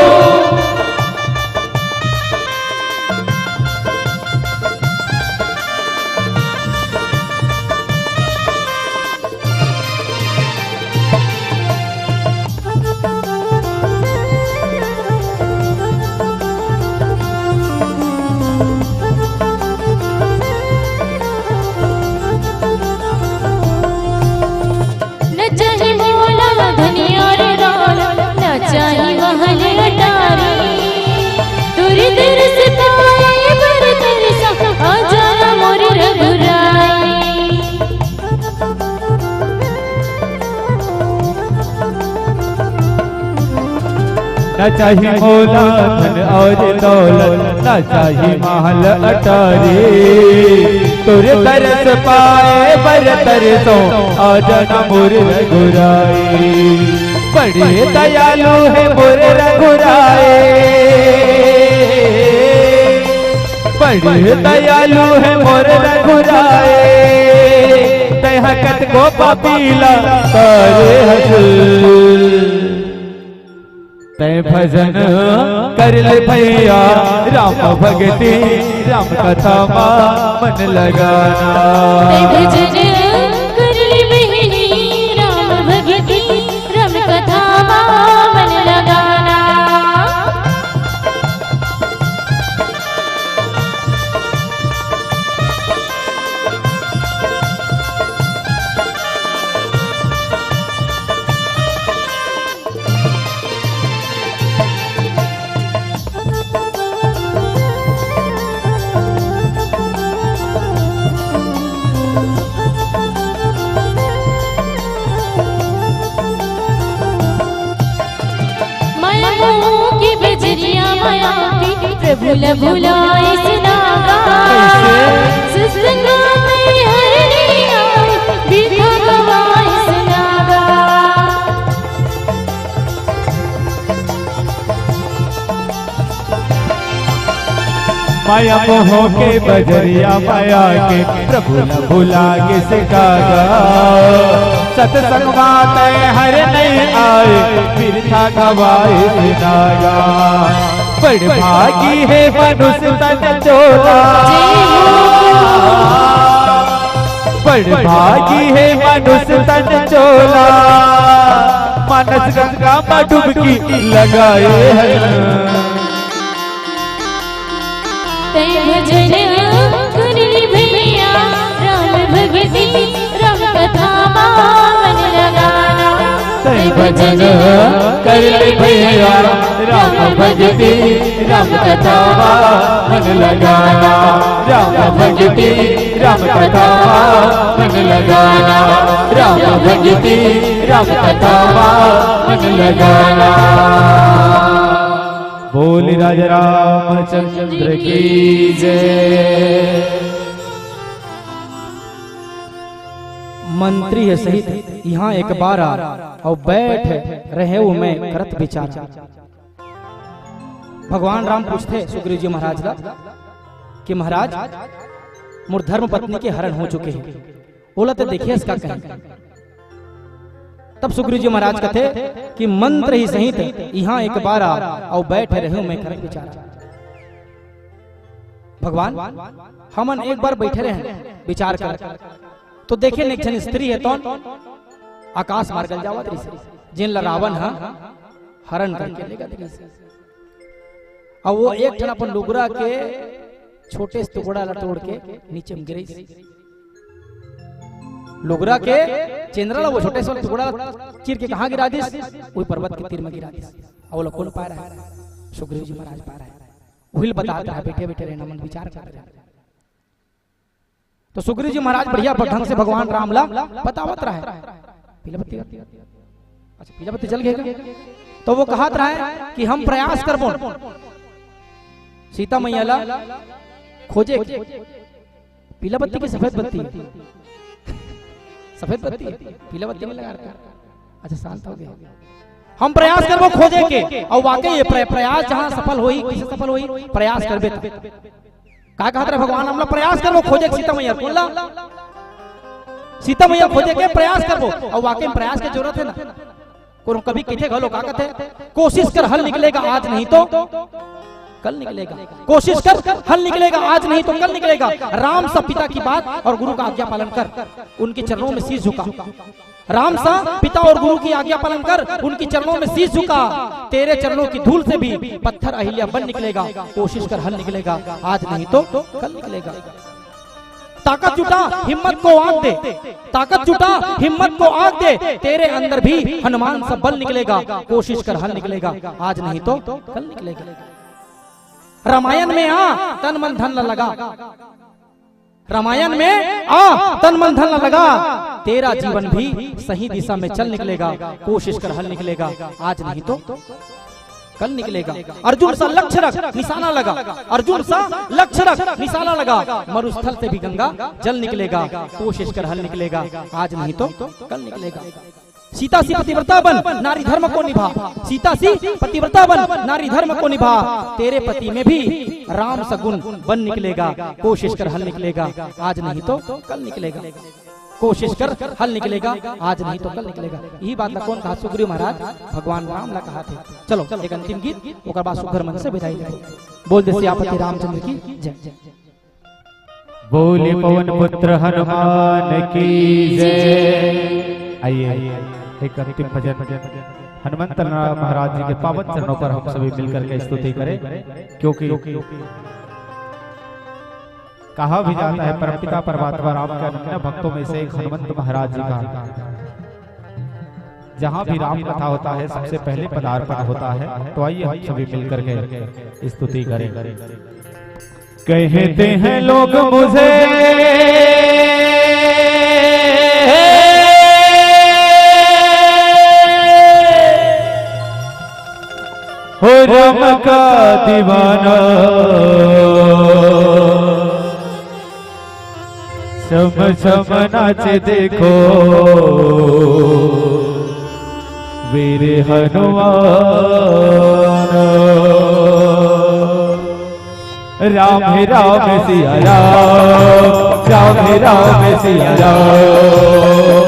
न चाही मोला धन अउ दौलत, न चाही महल अटारी। तोरे दरस पाए बर तरसंव, आ जा ना मोर रघुराई। न चाही मोला धन अउ दौलत, न चाही महल अटारी। तोरे तरस पाए बर तरसंव, आ जा ना मोर रघुराई। बड़े दयालु हे मोर रघुराई, बड़े दयालु हे मोर रघुराई। तैं ह कतको पापी ला तारे हस। तैं भजन कर ले भैया, राम भगती, राम कथा मा मन लगाना। ते भजन कर ले बहिनी, राम भगती, राम कथा मा मन लगाना। माया मोह के बजरिया माया के प्रभु ल भुलाइस नागा। कैसे? सत्संग में हरि आए, बिरथा गवाइस नागा। माया मोह के बजरिया माया के प्रभु ल भुला गिस नागा। सत्संग मा तैं हर नइ आए, बिरथा गवाइस नागा। बड़ भागी हे मनुष्य तन चोला। बड़ भागी हे मनुष्य तन चोला, मानस गंगा मा डुबकी लगाए हन। तैं भजन कर ले भैया, राम भगती, राम कथा मा मन लगाना। तैं भजन कर ले भैया, राम भगती, राम कथा मा मन लगाना। राम भगती, राम कथा मा मन लगाना। राम भगती, राम कथा मा मन लगाना। बोल राजा रामचंद्र की जय। मंत्री हे सहित इहाँ एक बार आ, अउ बइठ रहेंव मैं करत बिचार। भगवान राम पूछथे सुग्रीव जी महाराज ला कि महाराज, मोर धर्म पत्नी के हरण हो चुके हे, ओला तैं देखे हस का कहीं? तब सुग्रीव जी महाराज कथे कि मंत्री हे सहित इहाँ एक बार आ, अउ बइठ रहेंव मैं करत बिचार। भगवान, हमन एक बार बइठे रहेन बिचार करत, तो देखेन एक झन स्त्री हे तौन आकाश मार्ग ल जावत रहिस, जेन ला रावण ह हरण करके लेगत रहिस। अउ वो एक ठन अपन लुगरा के छोटे से टुकड़ा ला टोर के नीचे म गिराइस। लुगरा के चेंदरा ला, वो छोटे से टुकड़ा ला चीर के कहाँ गिरा दिस? उही पर्वत के तीर म गिरा दिस। अउ ओला कोन पाए रहय? सुग्रीव जी महाराज पार आए, उहिल बतात रहा, बैठे बैठे रहना मन विचार करत रहे। तो सुग्रीव जी महाराज बढ़िया ढंग से भगवान राम ला बतावत रहे। पीला बत्ती, अच्छा, पीला बत्ती जल गए का? तो वो कहत रहे कि हम प्रयास करबो सीता मैया ला खोजे के। पीला बत्ती की सफेद बत्ती? सफेद बत्ती, पीला बत्ती नहीं लगा रखा। अच्छा, शांत हो गए। हम प्रयास करबो खोजे के, और वाकई ये प्र-, प्रयास जहां सफल होई, किसे सफल होई, प्रयास करबे त। का कहत रहे भगवान, हमला प्रयास करबो खोजे के सीता मैया, कौन ला? सीता मैया खोजे के प्रयास करबो, और वाकई में प्रयास के जरूरत है ना। कोनो कभी किथे घलो का कहते, कोशिश कर हल निकलेगा आज नहीं तो कल निकलेगा, कोशिश कर हल निकलेगा आज नहीं तो कल निकलेगा। राम सा पिता की बात और गुरु का आज्ञा पालन कर, उनके चरणों में शीश झुका। राम सा पिता और गुरु की आज्ञा पालन कर, उनके चरणों में शीश झुका। तेरे चरणों की धूल से भी पत्थर अहिल्या बन निकलेगा। कोशिश कर हल निकलेगा, आज नहीं तो कल निकलेगा। ताकत जुटा, हिम्मत को आग दे, ताकत जुटा, हिम्मत को आग दे। तेरे अंदर भी हनुमान सा बल निकलेगा। कोशिश कर हल निकलेगा, आज नहीं तो कल निकलेगा। रामायण में आ, तन मन धन ला लगा। रामायण में आ, तन मन धन ला लगा। तेरा जीवन भी सही दिशा में चल निकलेगा। कोशिश कर हल निकलेगा, आज नहीं तो कल निकलेगा। अर्जुन सा लक्ष्य रख, निशाना लगा। अर्जुन सा लक्ष्य रख, निशाना लगा। मरुस्थल से भी गंगा जल निकलेगा। कोशिश कर हल निकलेगा, आज नहीं तो कल निकलेगा। सीता सी पतिव्रता बन, नारी धर्म को निभा। सीता सी पतिव्रता बन, नारी धर्म को निभा। तेरे पति में भी राम सा गुण बन निकलेगा। कोशिश कर हल निकलेगा, आज नहीं तो कल निकलेगा। कोशिश कर हल निकलेगा, आज नहीं तो कल निकलेगा। यही बात ला कौन कहा? सुग्रीव महाराज भगवान राम ला कहा थे। चलो एक अंतिम गीत, ओकर बाद सुघर मन से विदाई लेबो। बोल दे सियापति रामचंद्र की जय। बोले पवन पुत्र हनुमान की जय। आइए, एक अंतिम भजन हनुमंत महाराज जी के पावन चरणों पर हम सभी मिलकर के स्तुति करें, क्योंकि कहा भी जाता है, परमपिता परमात्मा राम के अनन्य भक्तों में से एक हनुमंत महाराज जी का जहाँ भी राम कथा होता है, सबसे पहले पदार्पण होता है। तो आइए, हम सभी मिलकर के स्तुति करें। कहते हैं लोग मुझे, हो राम का दीवाना, छम छम नाचे देखो वीर हनुमान। राम हे राम सिया राम, राम हे राम सिया राम।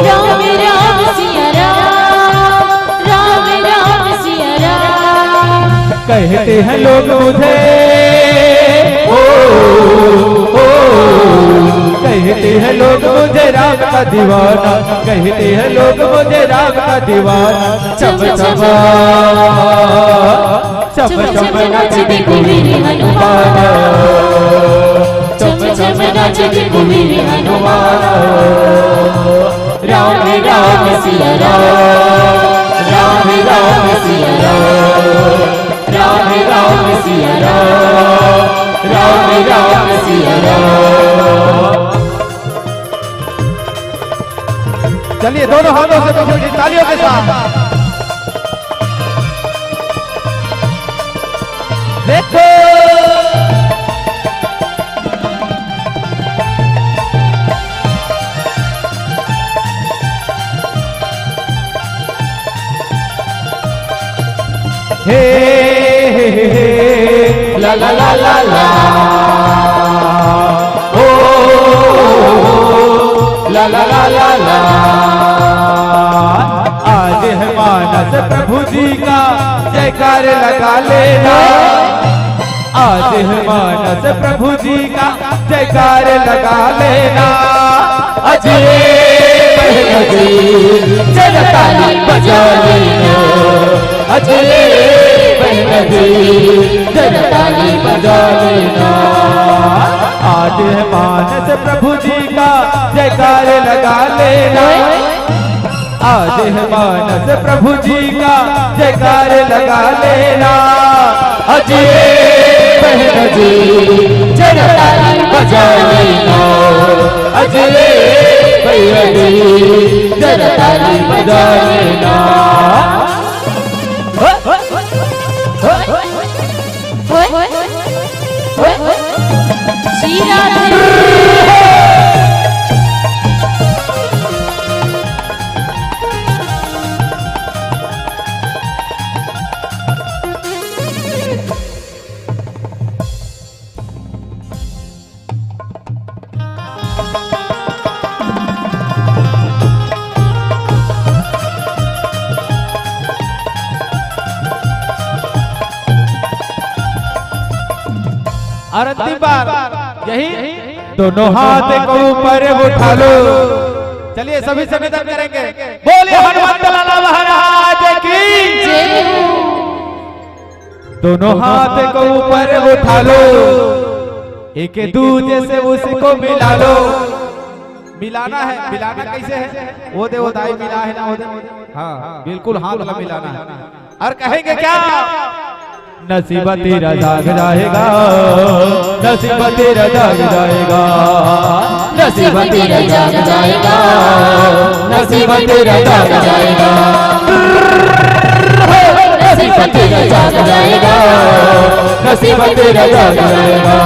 राम राम सिया राम, राम राम सिया राम। कहते हैं लोग मुझे, ओ, ओ, कहते हैं लोग मुझे राम का दीवाना, कहते हैं लोग मुझे राम का दीवाना। चम चम, चम चम नाचे देखो वीर हनुमान, चम चम नाचे देखो वीर हनुमान। राम राम सिया राम, राम राम सिया राम, राम राम सिया राम, राम राम सिया राम। चलिए, दोनों हाथों से बजाइए, तालियों के साथ। देखो, हे, हे, हे, हे, ला, ला, ला, ला, ला। ओ, ला, ला, ला, ला, ला। आज है मानस प्रभु जी का, जयकार लगा लेना। आज है मानस प्रभु जी का, जयकार लगा लेना। अजय बहन जी, जरा ताली बजा लेना। अजय बहन जी, जरा ताली बजा लेना। आज है मानस प्रभु जी का, जयकार लगा लेना। आज है मानस प्रभु जी का, जयकार लगा लेना। अजय बहन जी, जरा ताली बजा लेना। अजय भैया जी, जरा ताली बजा लेना। और अंतिम बार यही दोनों हाथ को ऊपर उठा लो। चलिए सभी से निवेदन करेंगे, बोलिए हनुमंत लाला महाराज की। दोनों हाथ को ऊपर उठा लो, एक दूजे से उसको मिला लो। मिलाना है। मिलाना कैसे है? वो दे, वो दाई मिला है ना, वो दे। हाँ, बिल्कुल हाथ ला मिलाना है। और कहेंगे क्या? नसीब तेरा जाग जाएगा, नसीब तेरा जाग जाएगा, नसीब तेरा जाग जाएगा, नसीब तेरा जाग जाएगा। नसीब तेरा जाग जाएगा, नसीब तेरा जाग जाएगा।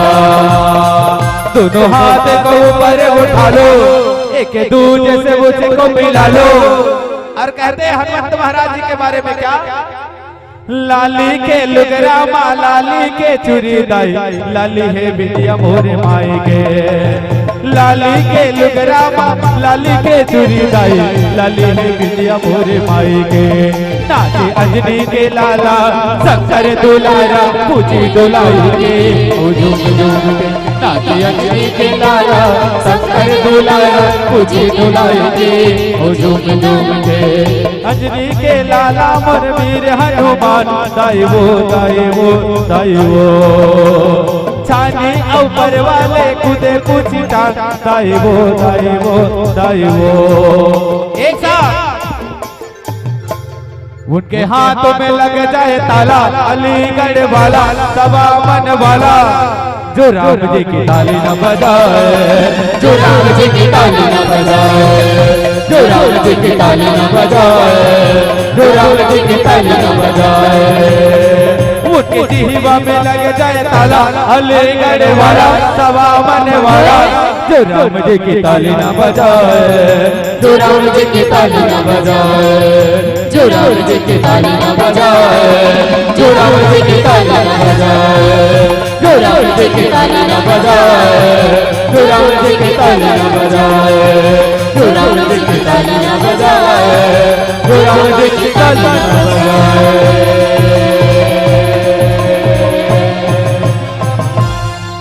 दोनों हाथ को ऊपर उठा लो, एक दूजे से उसको मिला लो। और कहते हैं हनुमंत महाराज जी के बारे में क्या? लाली के लुगरा मा लाली के चूरी दाई, लाली है बिटिया मोरे माई के। लाली के लुगरा मा लाली के चूरी दाई, लाली है बिटिया मोरे माई के। नाचे अंजनी के लाला शंकर दुलारा, पूछी दुलाई के ओ झूम झूम के। नाचे अंजनी के लाला शंकर दुलारा, पूछी दुलाई के ओ झूम झूम के। अंजनी के लाला मोर वीर हनुमान, दाई वो, दाई वो, दाई वो। छानी ऊपर वाले कूदे पूछी टांग, दाई वो, दाई वो, दाई वो। एक साथ। उनके हाथों में लग जाए ताला, अलीगढ़ वाला, सवा मन वाला, जो राम जी की ताली न बजाए, जो राम जी की ताली न बजाए, जो राम जी की ताली न बजाए, जो राम जी की ताली न बजाए। उनके जिहवा में लग जाए ताला, अलीगढ़ वाला, सवा मन वाला, जो राम जी की ताली न बजाए, जो राम जी की ताली न बजाए, जो राम जी की ताली न बजाए, जो राम जी की ताली न बजाए, जो राम जी की ताली न बजाए, जो राम जी की ताली न बजाए, जो राम जी की ताली न बजाए, जो राम जी की ताली न बजाए।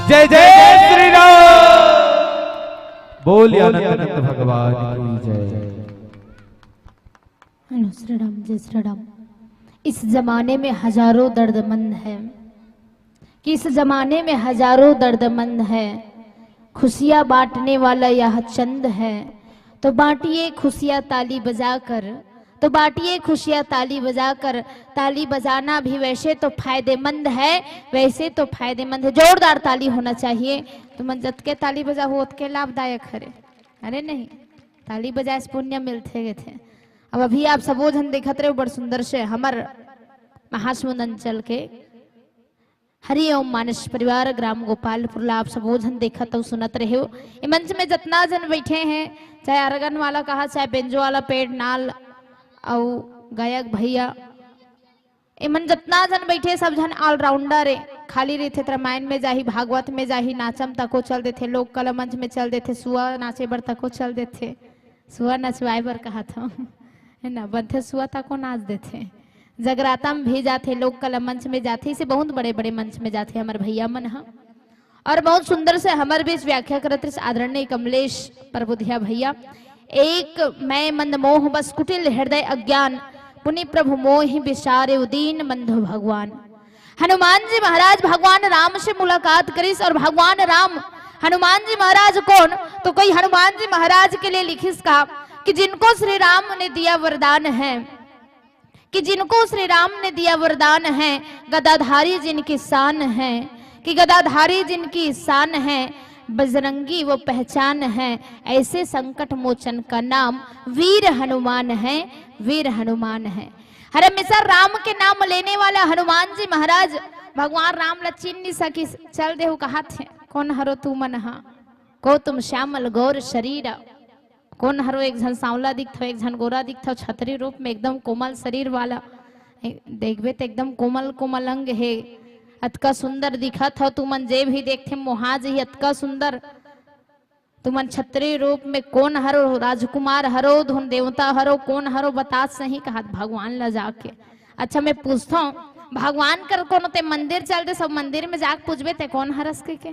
जय जय श्री राम। बोलिए आनंद आनंद भगवान की जय। हेलो, श्री राम, जय श्री राम। इस जमाने में हजारों दर्दमंद हैं, कि इस जमाने में हजारों दर्दमंद हैं। खुशियाँ बांटने वाला यह चंद है, तो बांटिए खुशियाँ ताली बजाकर, तो बांटिए खुशियाँ ताली बजाकर। ताली बजाना भी वैसे तो फायदेमंद है, वैसे तो फायदेमंद है। जोरदार ताली होना चाहिए। तो मन जतके ताली बजाहू, ओतके लाभदायक हरे। अरे नहीं, ताली बजाए से पुण्य मिलथे गे थे। अब अभी आप सबो झन देखत रहे, बड़ सुंदर से हमर महासमुंद अंचल के हरिओम मानस परिवार ग्राम गोपालपुर ला आप सबो झन देखत अउ सुनत रहे हो। ए मंच में जतना झन बैठे हैं, चाहे आर्गन वाला कहा, चाहे बेंजो वाला, पेड़ नाल अउ गायक भैया, एमन जतना झन बैठे, सब झन ऑलराउंडर ए। खाली रहिथे त रामायण में जाही, भागवत में जाही, नाचम तको चल देथे, लोक कला मंच में चल देथे, सुआ नाचे बर तको चल देथे, सुआ नचवाए बर कहत हूँ, है ना, बनथे सुआ तको नाच देथे। जगराता में भी जाथे, लोक कला मंच में जाथे, इसे बहुत बड़े बड़े मंच में जाथे हमर भैया मन ह। और बहुत सुंदर से हमर बीच व्याख्या करत रहिस आदरणीय कमलेश परबुधिया भैया। एक मैं मंद मोह बस कुटिल हृदय अज्ञान, पुनि प्रभु मोहि विचारे उदीन मंद भगवान। हनुमान जी महाराज भगवान राम से मुलाकात करिस और भगवान राम हनुमान जी महाराज कोन, तो कोई हनुमान जी महाराज के लिए लिखिस का, कि जिनको श्री राम ने दिया वरदान है, कि जिनको श्री राम ने दिया वरदान है, गदाधारी जिनकी शान है, कि गदाधारी जिनकी शान है, बजरंगी वो पहचान है, ऐसे संकट मोचन का नाम वीर हनुमान है, वीर हनुमान है। हर हमेशा राम के नाम लेने वाला हनुमान जी महाराज भगवान राम ला चिन्ह नहीं सकिस, चल देहु कहाथे, कौन हरो तू मन हा, को तुम श्यामल गौर शरीर, कोन हरो एक झन सांवला दिखथव, एक झन गोरा दिखथव, छतरी रूप में एकदम कोमल शरीर वाला। ए, देखबे त एकदम कोमल कोमल अंग हे, अतका सुंदर दिखत हव, तुमन जे भी देखथे मोहा जही अतका सुंदर। तुमन छतरी रूप में कोन हरो, राजकुमार हरो, धुन देवता हरो, कोन हरो, बतात सही कहत भगवान ला जाके। अच्छा मैं पूछथव, भगवान कर कोनो ते मंदिर चल दे, सब मंदिर में जाके पूछबे ते कोन हरस के, के?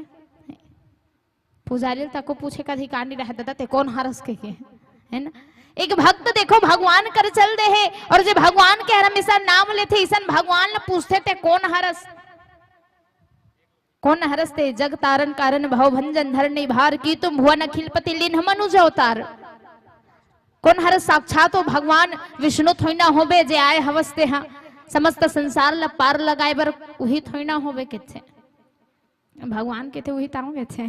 पुजारी ल तको पूछे के अधिकार नहीं रहे, दादा ते कोन हरस के, के? है ना? एक भक्त देखो भगवान कर चल दे हे, और जे भगवान के हर हमेशा नाम लेथे, इसन भगवान ल पूछथे ते कोन हरस, कोन हरस ते? जग तारण कारण भव भंजन धरनी भार, की तुम भुवन अखिलपति लिन्ह मनुज अवतार। कोन हरस? साक्षात वो भगवान विष्णु थोई ना होबे जे आए हवस ते हा, समस्त संसार ल पार लगाए बर उही थोई ना होबे कथे। भगवान कथे, "उही तांव कथे,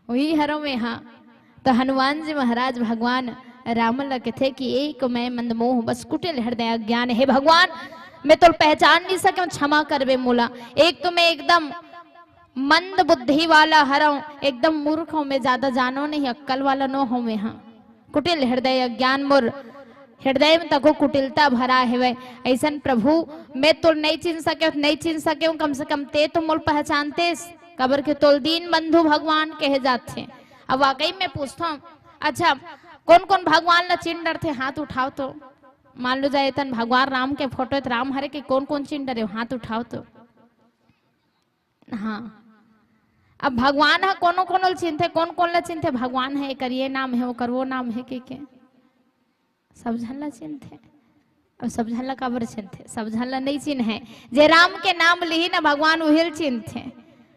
उही हरो में हा।" तो हनुमान जी महाराज भगवान राम ला कथे कि एक मैं मंद मोह बस कुटिल हृदय अज्ञान। हे भगवान, मैं तोल पहचान नहीं सके, क्षमा करबे मोला। एक तो मैं एकदम मंद बुद्धि वाला हरव, एकदम मूर्ख हूँ मैं, ज्यादा जानो नहीं, अक्कल वाला नो हूँ मैं हा। कुटिल हृदय अज्ञान मोर हृदय में तको कुटिलता भरा हेवय। ऐसन प्रभु मैं तोल नहीं चिन्ह सके, नहीं चिन्ह सके, कम से कम ते तो मोल पहचानतेस, काबर के तोल दीन बंधु भगवान कहे जाथे। अब वाकई में पूछता हूँ, अच्छा कौन कौन भगवान ला चिन्ह डरथे, हाथ उठाओ तो। मान लो जाए तन भगवान राम के फोटो हे त राम हरे के कौन कौन चिन्ह डरे, हाथ उठाओ तो। हाँ, अब भगवान ह कोनो कोनो ल चिन्हथे, कोन कोन ल चिन्हथे, भगवान ह एकर ये नाम हे, ओकर वो नाम हे, के के सब झन ल चिन्हथे। अब सब झन ल काबर चिन्हथे? सब झन ल नहीं चिन्हे। जे राम के नाम लिही न भगवान उही ल चिन्हथे।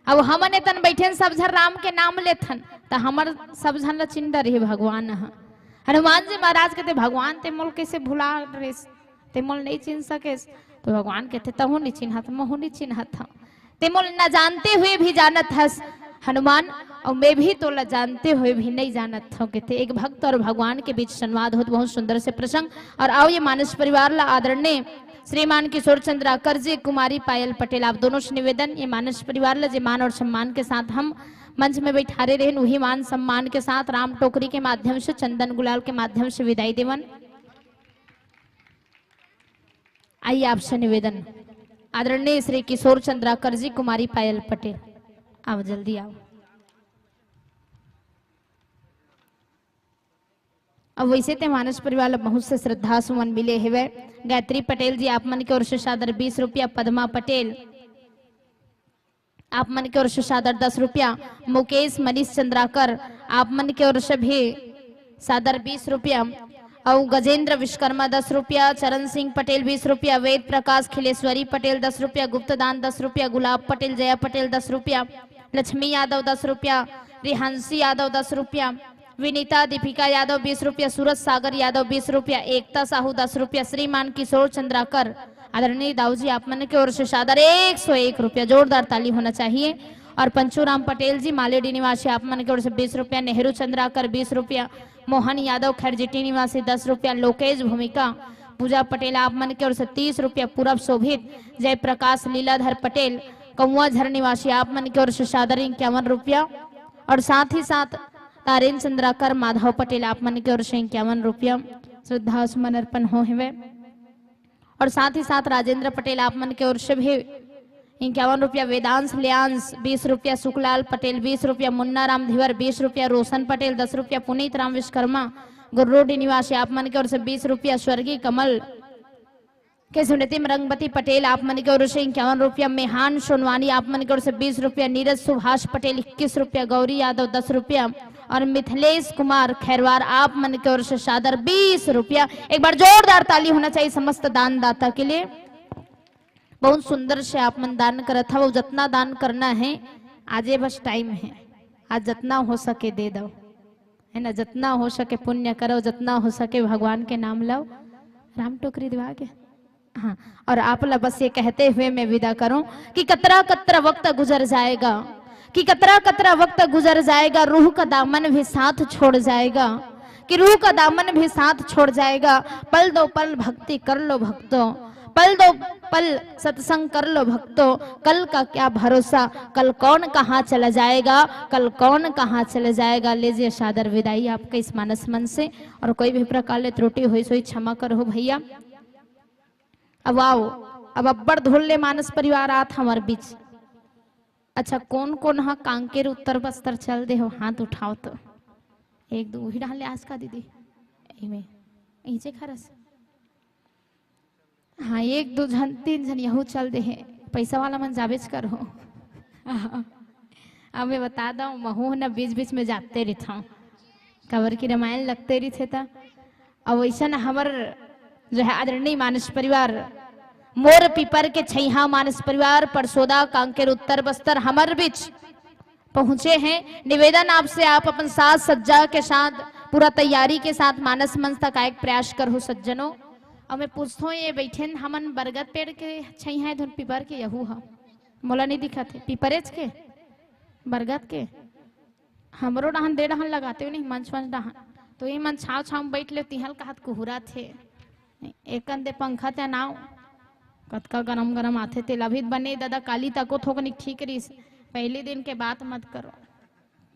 अब हमन एतन बैठे हन, सब झन राम के नाम लेथन, त हमर सब झन ल चिन्ह डरही भगवान ह। हनुमान जी महाराज कहते, "भगवान ते मोल कैसे भुला रेस, ते मोल नहीं चिन्ह सकेस।" तो भगवान कहते, "तहू नहीं चिन्हत, महू नहीं चिन्हत हूँ।" ते मोल न जानते हुए भी जानत हस हनुमान, और मैं भी तोला जानते हुए भी नहीं जानत हूँ, कथे। एक भक्त और भगवान के बीच संवाद होत, बहुत सुंदर से प्रसंग। और आओ ये मानस परिवार ला आदरणीय श्रीमान किशोर चंद्राकर जी, कुमारी पायल पटेल, आप दोनों से निवेदन, ये मानस परिवार ला जे मान और सम्मान के साथ हम मंच में बैठारे रहेन, वही मान सम्मान के साथ राम टोकरी के माध्यम से, चंदन गुलाल के माध्यम से विदाई देवन। आइए आपसे निवेदन, आदरणीय श्री किशोर चंद्राकर जी, कुमारी पायल पटेल, आओ जल्दी आओ। अब वैसे ते मानस परिवार ला बहुत से श्रद्धा सुमन मिले हेवय। गायत्री पटेल जी आप मन के ओर से सादर बीस रुपया, पद्मा पटेल आप मन के ओर से सादर दस रुपया, मुकेश मनीष चंद्राकर आप मन के ओर से भी सादर बीस रुपया, अउ गजेंद्र विश्वकर्मा दस रुपया, चरण सिंह पटेल बीस रुपया, वेद प्रकाश खिलेश्वरी पटेल दस रुपया, गुप्तदान दस रुपया, गुलाब पटेल, जया पटेल दस रुपया, लक्ष्मी यादव दस रुपया, रिहांशी यादव दस रुपया, विनीता दीपिका यादव बीस रुपया, सूरज सागर यादव बीस रुपया, एकता साहू दस रुपया, श्रीमान किशोर चंद्राकर, आदरणीय दाऊ जी आप मन के ओर से सादर एक सौ एक रुपया, जोरदार ताली होना चाहिए। और पंचूराम पटेल जी मालेडी निवासी आप मन के ओर से बीस रुपया, नेहरू चंद्राकर बीस रुपया, मोहन यादव खैरजिटी निवासी दस रुपया, लोकेश भूमिका, पूजा पटेल आप मन के ओर से तीस रुपया, पूरब शोभित, जय प्रकाश लीलाधर पटेल कौआ झर निवासी आप मन के ओर से सादर इक्यावन रुपया, और साथ ही साथ तारेन चंद्राकर माधव पटेल आप मन के ओर से इक्यावन रुपया श्रद्धा सुमन अर्पण हो हेवे। और साथ ही साथ राजेंद्र पटेल आप मन के ओर से भी इक्यावन रुपया, वेदांश लियांश बीस रुपया, सुखलाल पटेल बीस रुपया, मुन्ना राम धीवर बीस रुपया, रोशन पटेल दस रुपया, पुनीत राम विश्वकर्मा गुर्रोडी निवासी आप मन के ओर से बीस रुपया, स्वर्गीय कमल के सुनीति रंगवती पटेल आप मन के ओर से इक्यावन रुपया, मेहान सोनवानी आप मन के ओर से बीस रुपया, नीरज सुभाष पटेल इक्कीस रुपया, गौरी यादव दस रुपया और मिथिलेश कुमार खैरवार आप मन के ओर से सादर बीस रुपया। एक बार जोरदार ताली होना चाहिए समस्त दानदाता के लिए। बहुत सुंदर से आप मन दान करत हव, जतना दान करना है आजे बस टाइम है, आज जतना हो सके दे दव। है ना, जतना हो सके पुण्य करो, जतना हो सके भगवान के नाम लो। राम टोकरी दिवा के। हाँ, और आप ला बस ये कहते हुए मैं विदा करूं कि कतरा कतरा वक्त गुजर जाएगा, कि कतरा कतरा वक्त गुजर जाएगा, रूह का दामन भी साथ छोड़ जाएगा, कि रूह का दामन भी साथ छोड़ जाएगा। पल दो पल भक्ति कर लो भक्तों, पल दो पल सत्संग कर लो भक्तों। कल का क्या भरोसा, कल कौन कहाँ चला जाएगा, कल कौन कहाँ चला जाएगा। लीजिए सादर विदाई आपके इस मानस मन से, और कोई भी प्रकार ले त्रुटि होइस होही क्षमा करहू भैया। अब आओ, अब अब्बड़ धुन ले मानस परिवार आत हमर बीच। अच्छा, कोन कोन ह कांकेर उत्तर बस्तर चल दे हो, हाथ उठाओ तो। एक दो उही डाहन ले आस का दीदी, इमे, इचे खरस। हाँ, एक दो झन, तीन झन यहू चल दे हे, पैसा वाला मन जाबेच करहू। अब मैं बता दंव, महू ह न बीच बीच में जाते रहिथंव, काबर कि रामायण लगते रहिथे त। अउ वइसन हमर जो है आदरणीय मानस परिवार, मोर पीपर के छैहा मानस परिवार, परसोदा, कांकेर, उत्तर बस्तर, हमर बीच पहुंचे हैं। निवेदन आपसे, आप अपन साज सज्जा के साथ, पूरा तैयारी के साथ मानस मंच तक आए के प्रयास करहू सज्जनों। अउ मैं पूछथों, ये बइठे न हमन बरगद पेड़ के छैहा हे धुन पीपर के, यहू ह मोला नहीं दिखत हे, पीपरेच के, बरगद के? हमरो डहन दे डहन लगाते हो नहीं, मंच मंच डहन। तो ये मन छाव छाव में बैठ ले, तिहल कहत कुहुरा थे। एक कंदे पंखा ते नाव, कतका गरम गरम आथे तेल। अभी बने दादा, काली तको थोकनिक ठीक रहिस, पहले दिन के बात मत करो,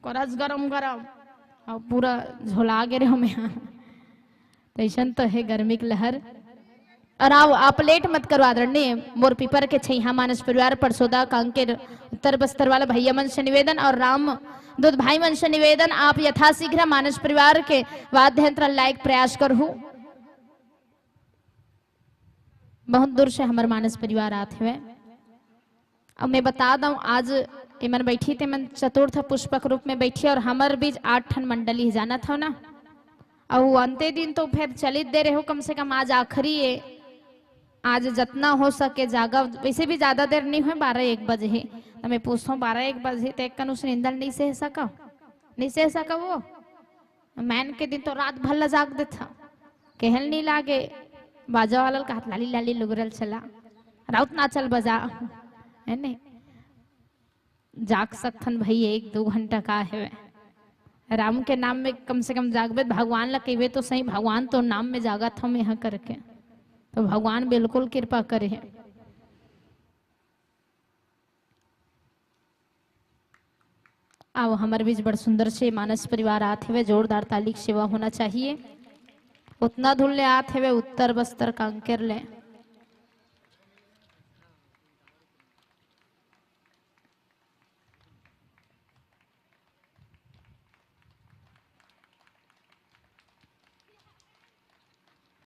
करस गरम गरम, अउ पूरा झोला गे रहे हमें। तइसन तो हे गर्मी के लहर। और आओ, आप लेट मत करो आदरणीय मोर पीपर के छैहा मानस परिवार, परसोदा, कांकेर, उत्तर बस्तर वाला भैया मन से निवेदन और राम दूत भाई मन से निवेदन, आप यथाशीघ्र मानस परिवार के वाद्य यंत्र लायक प्रयास करहू। बहुत दूर से हमर मानस परिवार आत हवे। अब मैं बता दंव, आज एमन बैठी, तेमन चतुर्थ पुष्पक रूप में बैठी, और हमर बीच आठ ठन मंडली हे, जानत हव ना। अउ अंते दिन तो फेर चलित दे रहे हो, कम से कम आज आखिरी हे। आज जतना हो सके जागा, वैसे भी ज्यादा देर नहीं हुए, बारह एक बजे हे। त मैं पूछथों, बारह एक बजे हे, त एक कन उस निंदल नहीं सह सका, नहीं सह सका वो? मैन के दिन तो रात भर ला जाग देथा, केहल नहीं लागे। बाजा वाला ल कहत, लाली लाली लुगरल चला, राउत नाचल बजा, है नहीं? जाग सकथन भाई, एक दो घंटा का हेवे। राम के नाम में कम से कम जागबे, भगवान ला कहिबे तो सही, भगवान तो नाम में जागत हम यहाँ करके, तो भगवान बिल्कुल कृपा करे हे। आओ, हमर बीच बड़ सुंदर से मानस परिवार आत हेवे, जोरदार ताली के सेवा होना चाहिए। उतना धुन ले आत हेवे, उत्तर बस्तर कांकेर ले।